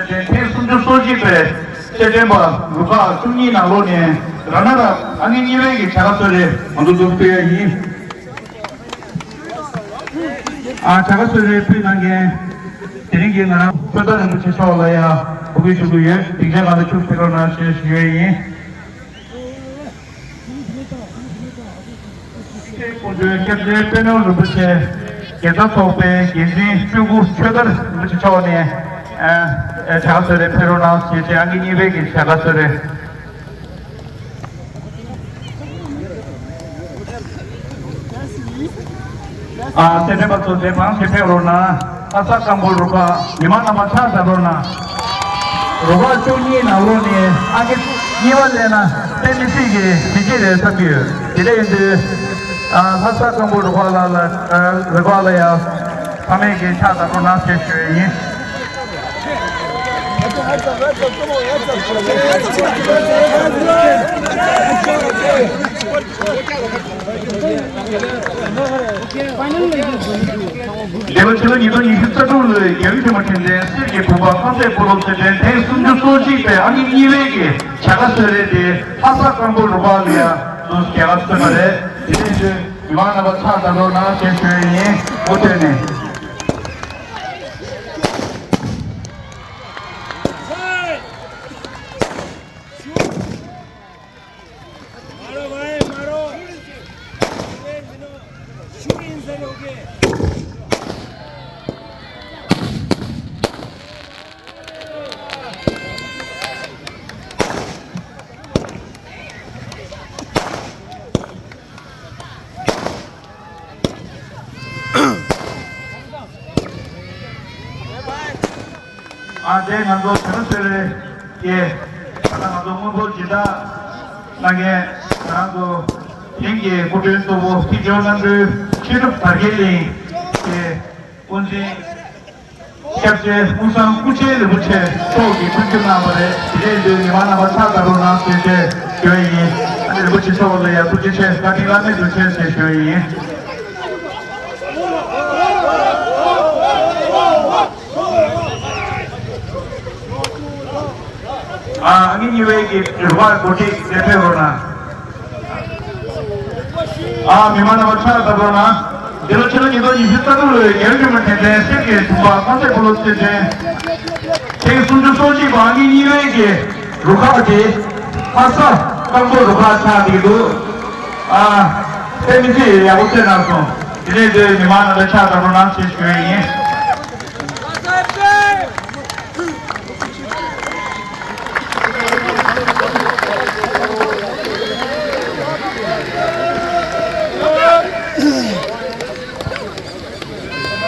ཆེ། ཐེངས་སུམ་ཅུ་སོ་གཅིག་པའི་རྩེད་འགྲན་པ་རུ་ཁག་བཅུ་གཉིས་ནང་ལོགས་ནས་ར་ན་རབ་ཨང་ཀི་གཉིས་པའི་གི་བྱ་དགའ་གསོལ་རས་ང་ཚོ་ཚོར་ཕུལ་ཡ་ཡིན། ཨ་བྱ་དགའ་གསོལ་རས་ཕུལ་གནང་མཁན་དེ་རིང་གི་ང་རང་ཆོས་དར་རིན་པོ་ཆེ་མཆོག་ལ་ཡང་འབོད་སྐུལ་ཞུ་གི་ཡོད། སྡིངས་ཆ་སྒང་ལ་ཁྱུག་ཙམ་ཕེབས་རོགས་གནང་ཞེས་ཞུ་ཡས་ཡིན། ཀུན་མཁྱེན་སྐྱབས་རྗེ་དཔལ་ནོར་རིན་པོ་ཆེ་རྒྱལ་བསྟན་ཚོགས་པའི་འགན་འཛིན་སྤྲུལ་སྐུ་ཆོས་དར་རིན་པོ་ཆེ་མཆོག་ནས། ཨ་ བྱ་དགའ་གསོལ་རས་ཕེབས་རོགས་གནང་ཞེས་བྱས། ཨང་ཀི་གཉིས་པའི་གི་བྱ་དགའ་གསོལ་རས། ཨ། རྩེད་འགྲན་པ་ཚོ་དེ་བང་ཞིག་ཕེབས་རོགས་གནང་། ལྷ་ས་སྐམ་པོ་རུ་ཁག་མི་མང་རྣམ་པ་ཕྱག་བརྡབ་རོགས་གནང་། རུ་ཁག་བཅུ་གཉིས་ནང་ལོགས་ནས་ཨང་ཀི་གཉིས་པ་སླེབས་ན་དཔེ་མི་སྲིད་ཀྱི་བདེ་སྐྱིད་རེད་བསམ་གྱི་ཡོད། དེ་འདྲ་ཡིན་དུས། ཨ། ལྷ་ས་སྐམ་པོ་རུ་ཁག་ལ་ལ། ཨ། རུ་ཁག་ལ་ཡང་ཚང་མས་ཀྱི་ཕྱག་བརྡབ་རོགས་གནང་ཞེས་ཞུ་ཡི་ཡིན། འདས་པའི་ཕྱི་ལོ་ཉིས་སྟོང་ཉི་ཤུ་རྩ་དྲུག་ལོའི་རྒྱལ་ཡུམ་ཆེན་མོ་དྲན་རྟེན་གསེར་གྱི་བུམ་པ་རྐང་རྩེད་སྤོ་ལོ་རྩེད་འགྲན་ཐེངས་སུམ་ཅུ་སོ་གཅིག་པའི་ཨང་ཀི་གཉིས་པའི་གི་བྱ་དགའ་གསོལ་རས་དེ་ལྷ་ས་སྐམ་པོ་རུ་ཁག་ལ་ཡང་དུ་རྒྱལ་ཁ་གསོལ་བ་རེད། དེ་ནས་མི་མང་རྣམ་པ་ཕྱག་བརྡབ་རོགས་གནང་ཞེས་ཞུ་ཡི་ཡིན། འོ་དེ་ནས། मारो भाई, मारो। ཨ། དེ་ང་ཚོ་བོད་ཟེར་བའི་སྐད། ད་ལྟ་ང་ཚོ་དངོས་པོ་སྦྱིན་བདག་གནང་མཁན་ང་ཚོ་དེང་གི་སྐུ་མགྲོན་གཙོ་བོ་ཕྱི་ཕྱོགས་གནམ་གྲུའི་ཆེད་སྒྲུབ་དར་རྒྱས་གླིང་གི་དབུ་འཛིན། སྐྱབས་རྗེ་ཀུན་བཟང་སྐུ་ཆེན་རིན་པོ་ཆེ་མཆོག་གིས་མཐུན་འགྱུར་གནང་བ་རེད། དེ་འདྲ་ཡིན་དུས་མི་མང་རྣམ་པ་ཕྱག་བརྡབ་རོགས་གནང་ཞེས་བྱས་ཞུ་བ་ཡིན། ཨ་ནི་རིན་པོ་ཆེ་མཆོག་ལ་ཡང་ཐུགས་རྗེ་ཆེ། བཀའ་དྲིན་བླ་མེད་དུ་ཆེ་ཞེས་ཞུ་བ་ཡིན། ཨ། ཨང་ཀི་གཉིས་པའི་གི་རུ་ཁག་འགོ་ཁྲིད་དེ་ཕེབས་རོགས་གནང་། ཨ། མི་མང་རྣམ་པ་ཕྱག་བརྡབ་རོགས་གནང་། འདི་ལོ་ཕྱི་ལོ་ཉིས་སྟོང་ཉི་ཤུ་རྩ་དྲུག་ལོའི་རྒྱལ་ཡུམ་ཆེན་མོ་དྲན་རྟེན་གསེར་གྱི་བུམ་པ་རྐང་རྩེད་སྤོ་ལོ་རྩེད་འགྲན་ཐེངས་སུམ་ཅུ་སོ་གཅིག་པ་ཨང་ཀི་གཉིས་པའི་གི་རུ་ཁག་དེ་ལྷ་ས་སྐམ་པོ་རུ་ཁག་ཆགས་བསྡད་འདུག་ཨ། དཔེ་མི་སྲིད་ཡག་པོ་རྩེད་གནང་སོང་། དེ་ནས་དེ་མི་མང་རྣམ་པ་ཕྱག་བརྡབ་རོགས་གནང་ཞེས་ཞུ་ཡི་ཡིན།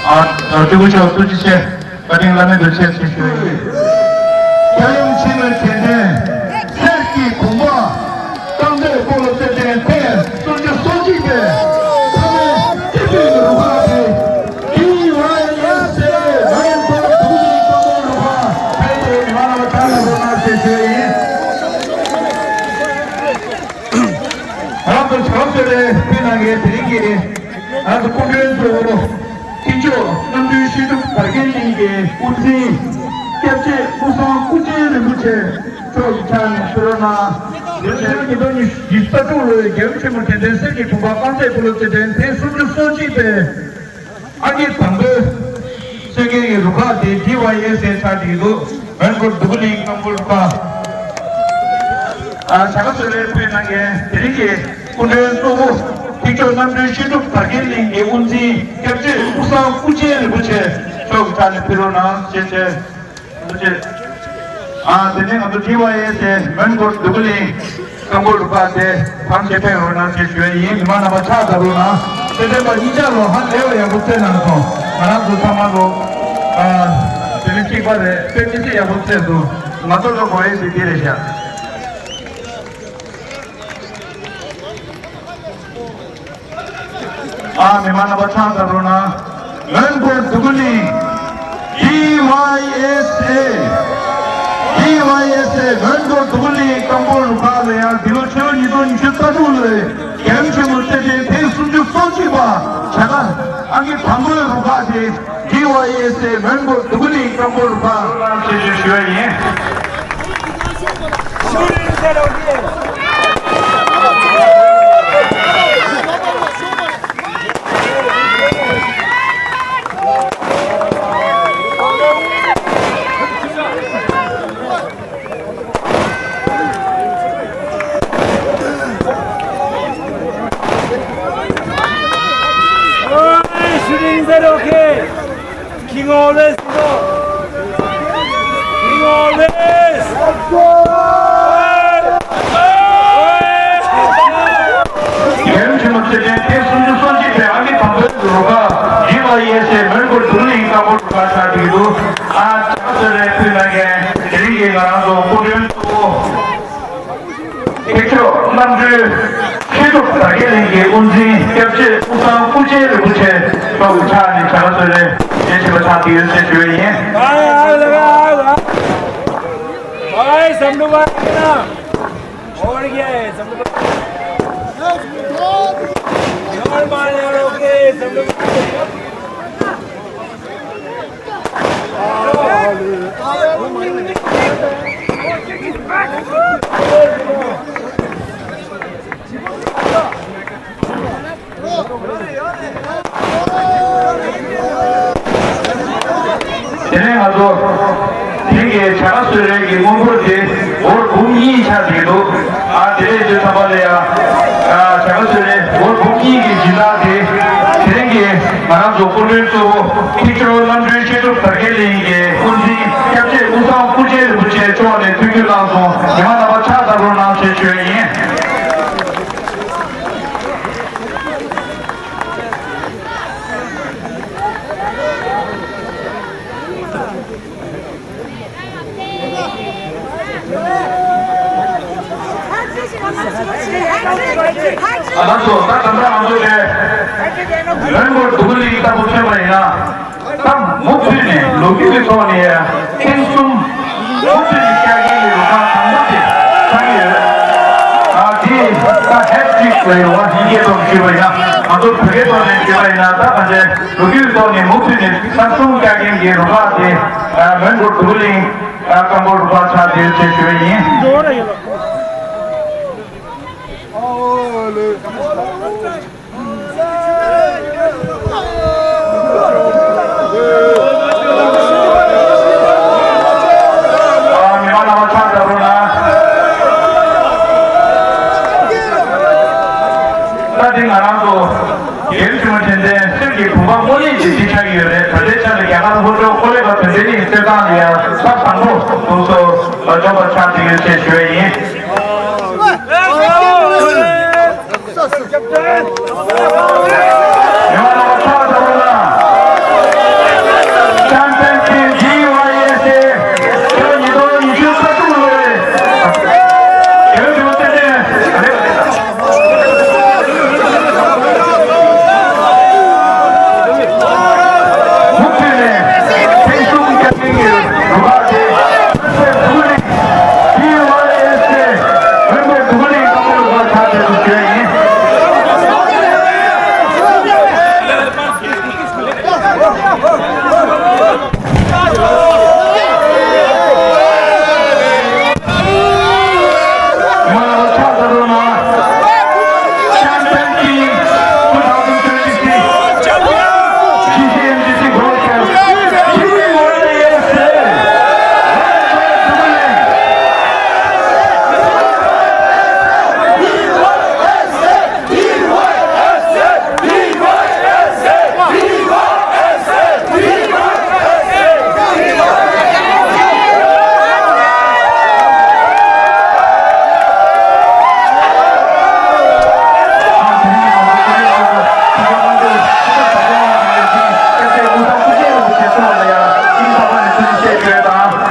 ཨ། སྤྲུལ་སྐུ་མཆོག་ཐུགས་རྗེ་ཆེ། བཀའ་དྲིན་བླ་མེད་དུ་ཆེ་ཞེས་ཞུ་ཡི། རྒྱལ་ཡུམ་ཆེན་མོའི་དྲན་རྟེན་གསེར་གྱི་བུམ་པ་རྐང་རྩེད་སྤོ་ལོ་རྩེད་འགྲན་ཐེངས་སུམ་ཅུ་སོ་གཅིག་པའི་ཚང་མའི་སྤྱི་འཐུས་རུ་ཁག་དེ། ཌི་ཝའི་ཨེས་ཨེ་མོན་གྷོ་འདུ་ཁང་གི་སྐམ་པོ་རུ་ཁག་ཕེབས་ཏེ་མི་མང་རྣམ་པ་ཕྱག་ལས་རོགས་གནང་ཞེས་ཞུ་ཡི་ཡིན། ང་རང་ཚོ་བྱ་དགའ་གསོལ་རས་ཕུལ་གནང་མཁན་དེ་རིང་གི་ང་ཚོ་སྐུ་མགྲོན་གཙོ་བོ་ཕྱི་ཕྱོགས་གནམ་གྲུའི་ཤིང་སྒྲུབ་དར་རྒྱས་གླིང་གི་དབུ་འཛིན་སྐྱབས་རྗེ་ཀུན་བཟང་སྐུ་ཆེན་རིན་པོ་ཆེ་མཆོག་གི་ཕྱག་ནས་ཕུལ་རོགས་གནང་། འདིར་ཕྱི་ལོ་ཉིས་སྟོང་ཉི་ཤུ་རྩ་དྲུག་ལོའི་རྒྱལ་ཡུམ་ཆེན་མོ་དྲན་རྟེན་གསེར་གྱི་བུམ་པ་རྐང་རྩེད་སྤོ་ལོ་རྩེད་འགྲན་ཐེངས་སུམ་ཅུ་སོ་གཅིག་པའི་ཨང་ཀི་དང་པོའི་གསོལ་མཁན་གྱི་རུ་ཁག་དེ་ཌི་ཝའི་ཨེས་ཨེ་ཆགས་ཀྱི་འདུག་མོན་གྷོ་འདུ་ཁང་གླིང་སྐམ་པོ་རུ་ཁག་ཨ། བྱ་དགའ་གསོལ་རས་ཕུལ་གནང་མཁན་དེ་རིང་གི་སྐུ་མགྲོན་གཙོ་བོ་ཕྱི་ཕྱོགས་གནམ་གྲུའི་ཤིང་སྒྲུབ་དར་རྒྱས་གླིང་གི་དབུ་འཛིན་སྐྱབས་རྗེ་ཀུན་བཟང་སྐུ་ཆེན་རིན་པོ་ཆེ་མཆོག་གི་ཕྱག་ནས་ཕུལ་རོགས་གནང་ཞེས་བྱས། ཨ། དེ་ནས་ང་ཚོ་ཌི་ཝའི་ཨེས་ཨེ་མོན་གྷོ་འདུ་ཁང་གླིང་སྐམ་པོ་རུ་ཁག་དེ་ཕམ་བྱེད་ཕེབས་རོགས་གནང་ཞེས་ཞུ་ཡི་ཡིན། མི་མང་རྣམ་པ་ཕྱག་བརྡབ་རོགས་གནང་། རྩེད་འགྲན་པ་གཉིས་ཆ་ལོ་ཧ་ལས་པ་ཡག་པོ་རྩེད་གནང་སོང་། ང་རང་ཚོ་ཚང་མ་ལོ། ཨ། དེ་ནི་གཅིག་པ་རེད། དཔེ་མི་སྲིད་ཡག་པོ་རྩེད་སོང་། ང་ཚོ་ལ་དགོས་ཡས་དེ་འདི་རེད་ཤག་ཨ། མི་མང་རྣམ་པ་ཕྱག་བརྡབ་རོགས་གནང་། མོན་གྷོ་འདུ་ཁང་གླིང་། ཌི་ཝའི་ཨེས་ཨེ། ཌི་ཝའི་ཨེས་ཨེ་མོན་གྷོ་འདུ་ཁང་གླིང་སྐམ་པོ་རུ་ཁག་ལ་ཡང་འདི་ལོ་ཕྱི་ལོ་ཉིས་སྟོང་ཉི་ཤུ་རྩ་དྲུག་ལོའི་རྒྱལ་ཡུམ་ཆེན་མོ་རྩེད་འགྲན་ཐེངས་སུམ་ཅུ་སོ་གཅིག་པ་བྱ་དགའ་ཨང་ཀི་དང་པོའི་རུ་ཁག་དེ་ཌི་ཝའི་ཨེས་ཨེ་མོན་གྷོ་འདུ་ཁང་གླིང་སྐམ་པོ་རུ་ཁག་ཞེས་ཞུ་ཞུ་བ་ཡིན། Shooting, is that okay? King always go. མཆོག་རྣམ་གྲོལ་མཁས་གྲུབ་དར་རྒྱས་གླིང་གི་དབུ་འཛིན་སྐྱབས་རྗེ་དབུས་གཙང་སྐུ་ཕྱྭའི་རིན་པོ་ཆེ་མཆོག་གི་ཕྱག་ནས་བྱ་དགའ་གསོལ་རས་ཞལ་བཞེས་པ་ཆགས་ཏེ་ཡོད་ཅེས་ཞུ་བ་ཡིན། भाई, समझो बात ना। और क्या है, समझो बात। और मार यार, ओके, समझो बात। དེ་ནས་ང་ཚོ་དེང་གི་བྱ་དགའ་གསོལ་རས་ཀྱི་དངུལ་ཕོར་དེ་འོར་འབུམ་གཉིས་ཆགས་བསྡད་འདུག་ཨ་དེ་ལས་ཚོད་ཚང་པ་ལ་ཡ་ཨ་བྱ་དགའ་གསོལ་རས་འོར་འབུམ་གཉིས་ཀྱི་སྦྱིན་བདག་དེ་དེ་རིང་གི་ང་རང་ཚོ་སྐུ་མགྲོན་གཙོ་བོ་ཐེག་མཆོག་རྣམ་གྲོལ་མཁས་གྲུབ་དར་རྒྱས་གླིང་གི་དབུ་འཛིན་སྐྱབས་རྗེ་དབུས་གཙང་སྐུ་ཕྱྭའི་རིན་པོ་ཆེ་མཆོག་ནས་ཐུགས་རྒྱུད་བླངས་སོང་། ཉི་མ་རྣམ་པ་ཕྱག་བརྡབ་རོགས་གནང་ཞེས་ཞུ་ཡས་ཡིན། ཨ་ལགས་སོ། ད་ད་ལྟ་ང་ཚོ་གི་མོན་གྷོ་འདུ་ཁང་གླིང་ལྟ་བུ་མཚོན་པ་ཡིན་ན། ད་མུ་མཐུད་ནས་ལོ་རྒྱུས་ཀྱི་ཐོག་ནས་ཐེངས་གསུམ་མུ་མཐུད་ནས་བསྐྱར་བསྐྲུན་གྱི་རུ་ཁག་དང་པོ་དེ་ཆགས་ཀྱི་ཡོད། ཨ་དེ་ད་ཧེ་ཊི་རིག་ལབ་ཡོད་པ། དབྱིན་ཇིའི་ཐོག་ནས་ཞུས་པ་ཡིན་ན། ང་ཚོ་བོད་སྐད་ཐོག་ནས་ཞུས་པ་ཡིན་ན། ད་ད་ཆ་ལོ་རྒྱུས་ཀྱི་ཐོག་ནས་མུ་མཐུད་ནས་ཐེངས་གསུམ་བསྐྱར་བསྐྲུན་གྱི་རུ་ཁག་དེ་མོན་གྷོ་འདུ་ཁང་གླིང་ཀམ་པོ་རུ་ཁག་ཆགས་བསྡད་ཡོད་ཅེས་ཞུ་བ་ཡིན། ཨ་མི་མང་རྣམ་པ་ཕྱག་བརྡབ་རོགས་གནང་། ད་དེ་ང་རང་ཚོ་རྒྱལ་བ་ཐུགས་རྗེ་ཅན་གསེར་གྱི་བུམ་པ་སྔོན་གླེང་དེ་འདི་ཆགས་ཀྱི་ཡོད་རེད། ད་ལྟའི་ཆར་ལ་རྒྱ་གར་ལྷོ་ཕྱོགས་ཀོ་ལི་གྷལ་དོན་ལྡན་གླིང་གསེར་ཐང་ལ་ཡང་ས་བཟང་པོ་འདུག་སོ་ལ་འཇོག་པ་ཆགས་བསྡད་ཡོད་ཅེས་ཞུ་བ་ཡིན།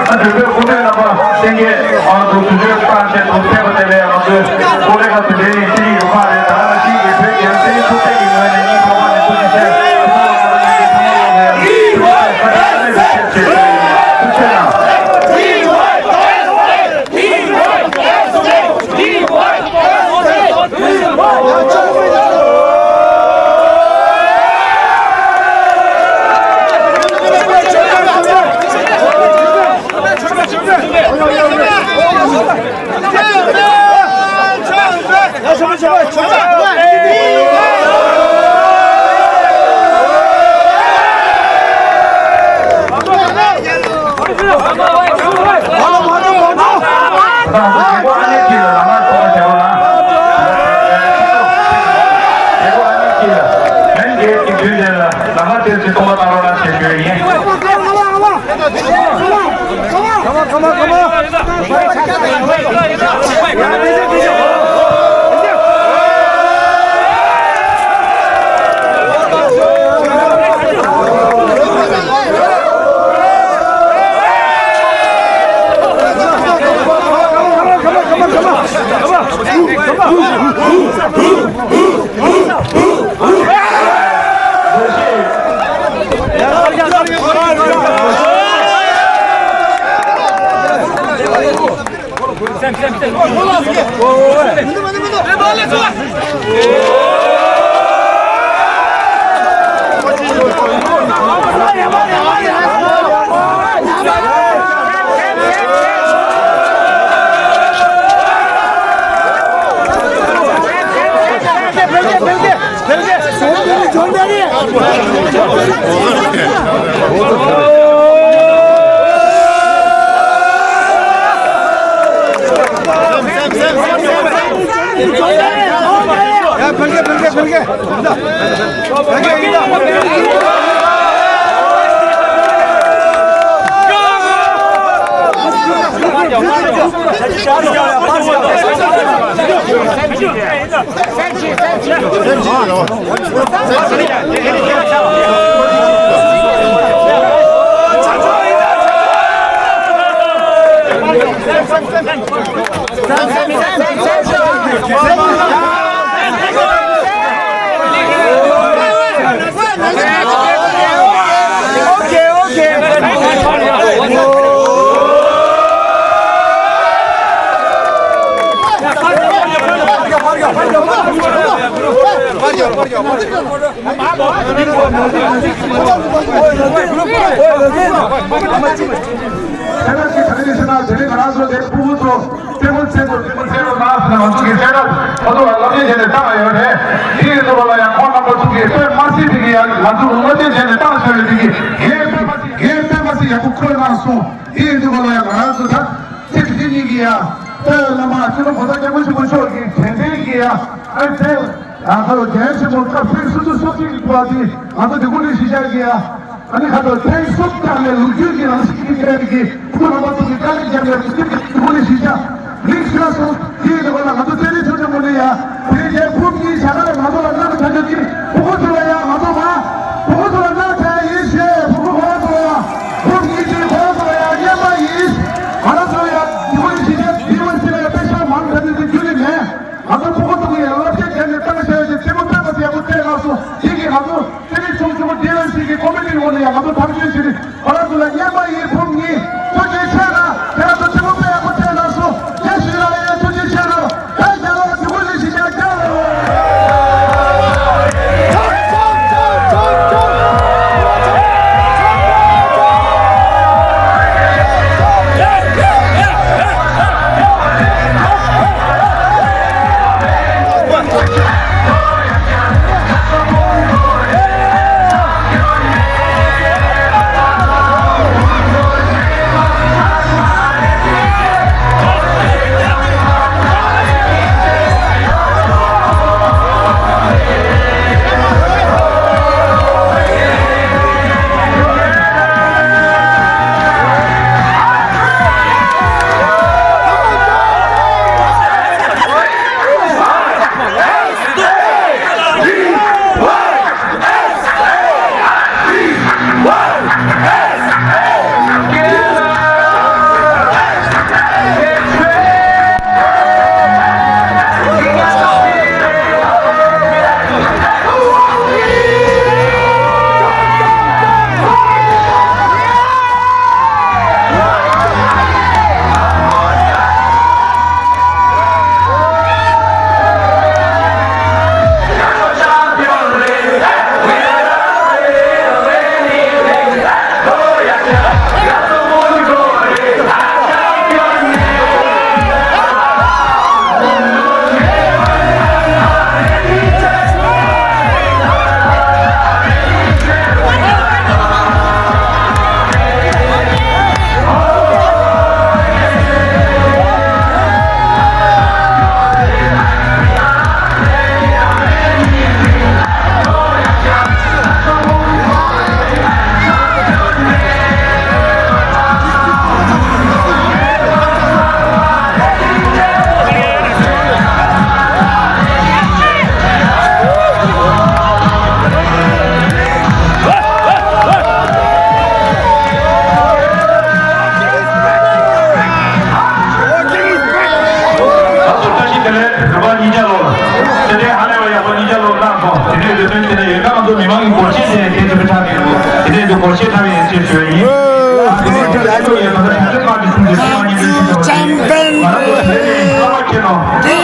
ཨ་འབྲུག་པའི་སྐུ་མགྲོན་རྣམ་པ་ལྷན་རྒྱས་ཨ་འདུག་དུས་ཚོད་བཏང་བྱས་འདུག་ཕེབས་པ་དེ་ལས་ང་ཚོས་ཀོ་ལི་གྷལ་དོན་ལྡན་གླིང་ཚན་རིག་རུ་ཁག་རེད། ད་ག་ནང་བཞིན་གྱི་བོད་རྒྱལ་སྤྱིའི་ཐུབ་བསྟན་གྱི་ངོས་ནས་སྙིང་ཐག་པ་ནས་ཐུགས་རྗེ་ཆེ། ཐུགས་རྗེ་ཆེ་གནང་། དེ་ཡིན་དུས་ག་ལ་ཡང་ང་རང་ཚོ་ད་ཚིག་དེ་གཉིས་ཀྱི་ཡ། ད་བླ་མ་སྤྱི་ནོར་གོང་ས་སྐྱབས་མགོན་ཆེན་པོ་མཆོག་གི་དྲན་རྟེན་གྱི་ཡ། ཨ་ཙེ། ང་ཚོ་རྒྱལ་ཡོངས་ཆེན་མོ་སྐབས་ཐེངས་སོ་སོ་སོ་གཅིག་གི་ཐོག་དེ་ང་ཚོ་འདི་གུ་ལས་གཞིས་ཆགས་ཀྱི་ཡ། ཨ་ནི་ཁ་ཐོག་ཐེངས་སོ་བརྒྱ་ལས་ལོ་རྒྱུས་ཀྱི་རང་བཞིན་གྱི་ཁྱེད་ཀྱི་སྐུ་རྣམ་པ་ཚོ་གི་དཀའ་ལས་བརྒྱབ་ནས་འདི་གུ་ལས་གཞིས་ཆགས་མིག་ཤར་སོང་། དེའི་ཐོག་ལ་ང་ཚོ་རྩེད་རིགས་ཆུང་ཆུང་མོ་ནས་ཡ། དེ་རྗེས་ཕུབ་གཉིས་བྱ་དགའ་ལ་ང་ཚོ་ལ་གནང་བྱ་རྒྱུ་གཅིག་ཕྲུ་གུ་ཚོ་ལ་ཡ་ང་ཚོ་མ། ཕྲུ་གུ་ཚོ་ལ་གནང་བྱ་ཡིན་ཞེས་ཕྲུ་གུ་ཁོ་རང་ཚོ་ལ་ཡ། ཕུབ་གཉིས་ཀྱིས་ཁོ་རང་ཚོ་ལ་ཡ་སྙན་པ་ཡིན། ང་རང་ཚོ་ལ་ཡ་འདི་གུ་ལས་གཞིས་ཆགས་འདི་བ་སི་ལ་ཡ་དཔེ་ཆ་མང་དྲགས་ནས་འདི་རྒྱུ་ནི་མེད། ང་ཚོ་ཕྲུ་གུ་ཚོ་གི་ཡ་བསླབ་བྱ་བརྒྱབ་ནས་བཏང་བྱ་ཡ་ཅིག་རྩེད་མོ་དཔེ་མ་སྲིད་ཡག་པོ་རྩེས་གནང་སོང་། དེ་གིས་ང་ཚོ་རྩེད་རིགས་ཆུང་ཆུང་ཌི་ཝན་སི་གི་ཀོ་མི་ཊི་ངོས་ནས་ཡང་ང་ཚོ་མཐའ་འཁྱོལ་བྱེད་རིགས་ཁོ་རང་ཚོ་ལ་སྙན་པ་ཡིན། ཕུབ་གཉིས་ཐུགས་རྗེ་ཆེ་གནང་། ཁྱེད་རང་ཚོ་ཐུགས་ཕན་ཡག་པོ་བྱས་གནང་སོང་། བཀྲ་ཤིས་བདེ་ལེགས། ཐུགས་རྗེ་ཆེ་གནང་། ད་རྒྱལ་བ་འདི་གུ་ལས་གཞིས་ཆགས་རྒྱལ་བ། ད་ལྟ་བཀྲ་ཤིས་བདེ་ལེགས་བོད་པ་གཉིས་ཆ་ལོ། དེ་འདྲའི་ཧ་ལས་པ་ཡག་པོ་གཉིས་ཆ་ལོ་གནང་སོང་། དེ་འདྲའི་ལས་དོན་བྱས་ན་ཡོད་ན་ང་ཚོ་མི་མང་གི་སྒོར་གཞས་དེ་ཁྱེད་ཚོ་ཕེ་ཆག་གི་འདུག་དེ་འདྲའི་འདུག་སྒོར་གཞས་འཁྲབ་ཡིན་ཅེས་ཞུ་བ་ཡིན། ཁ་ཚུ་ཅམ་པན་རེད། དེ་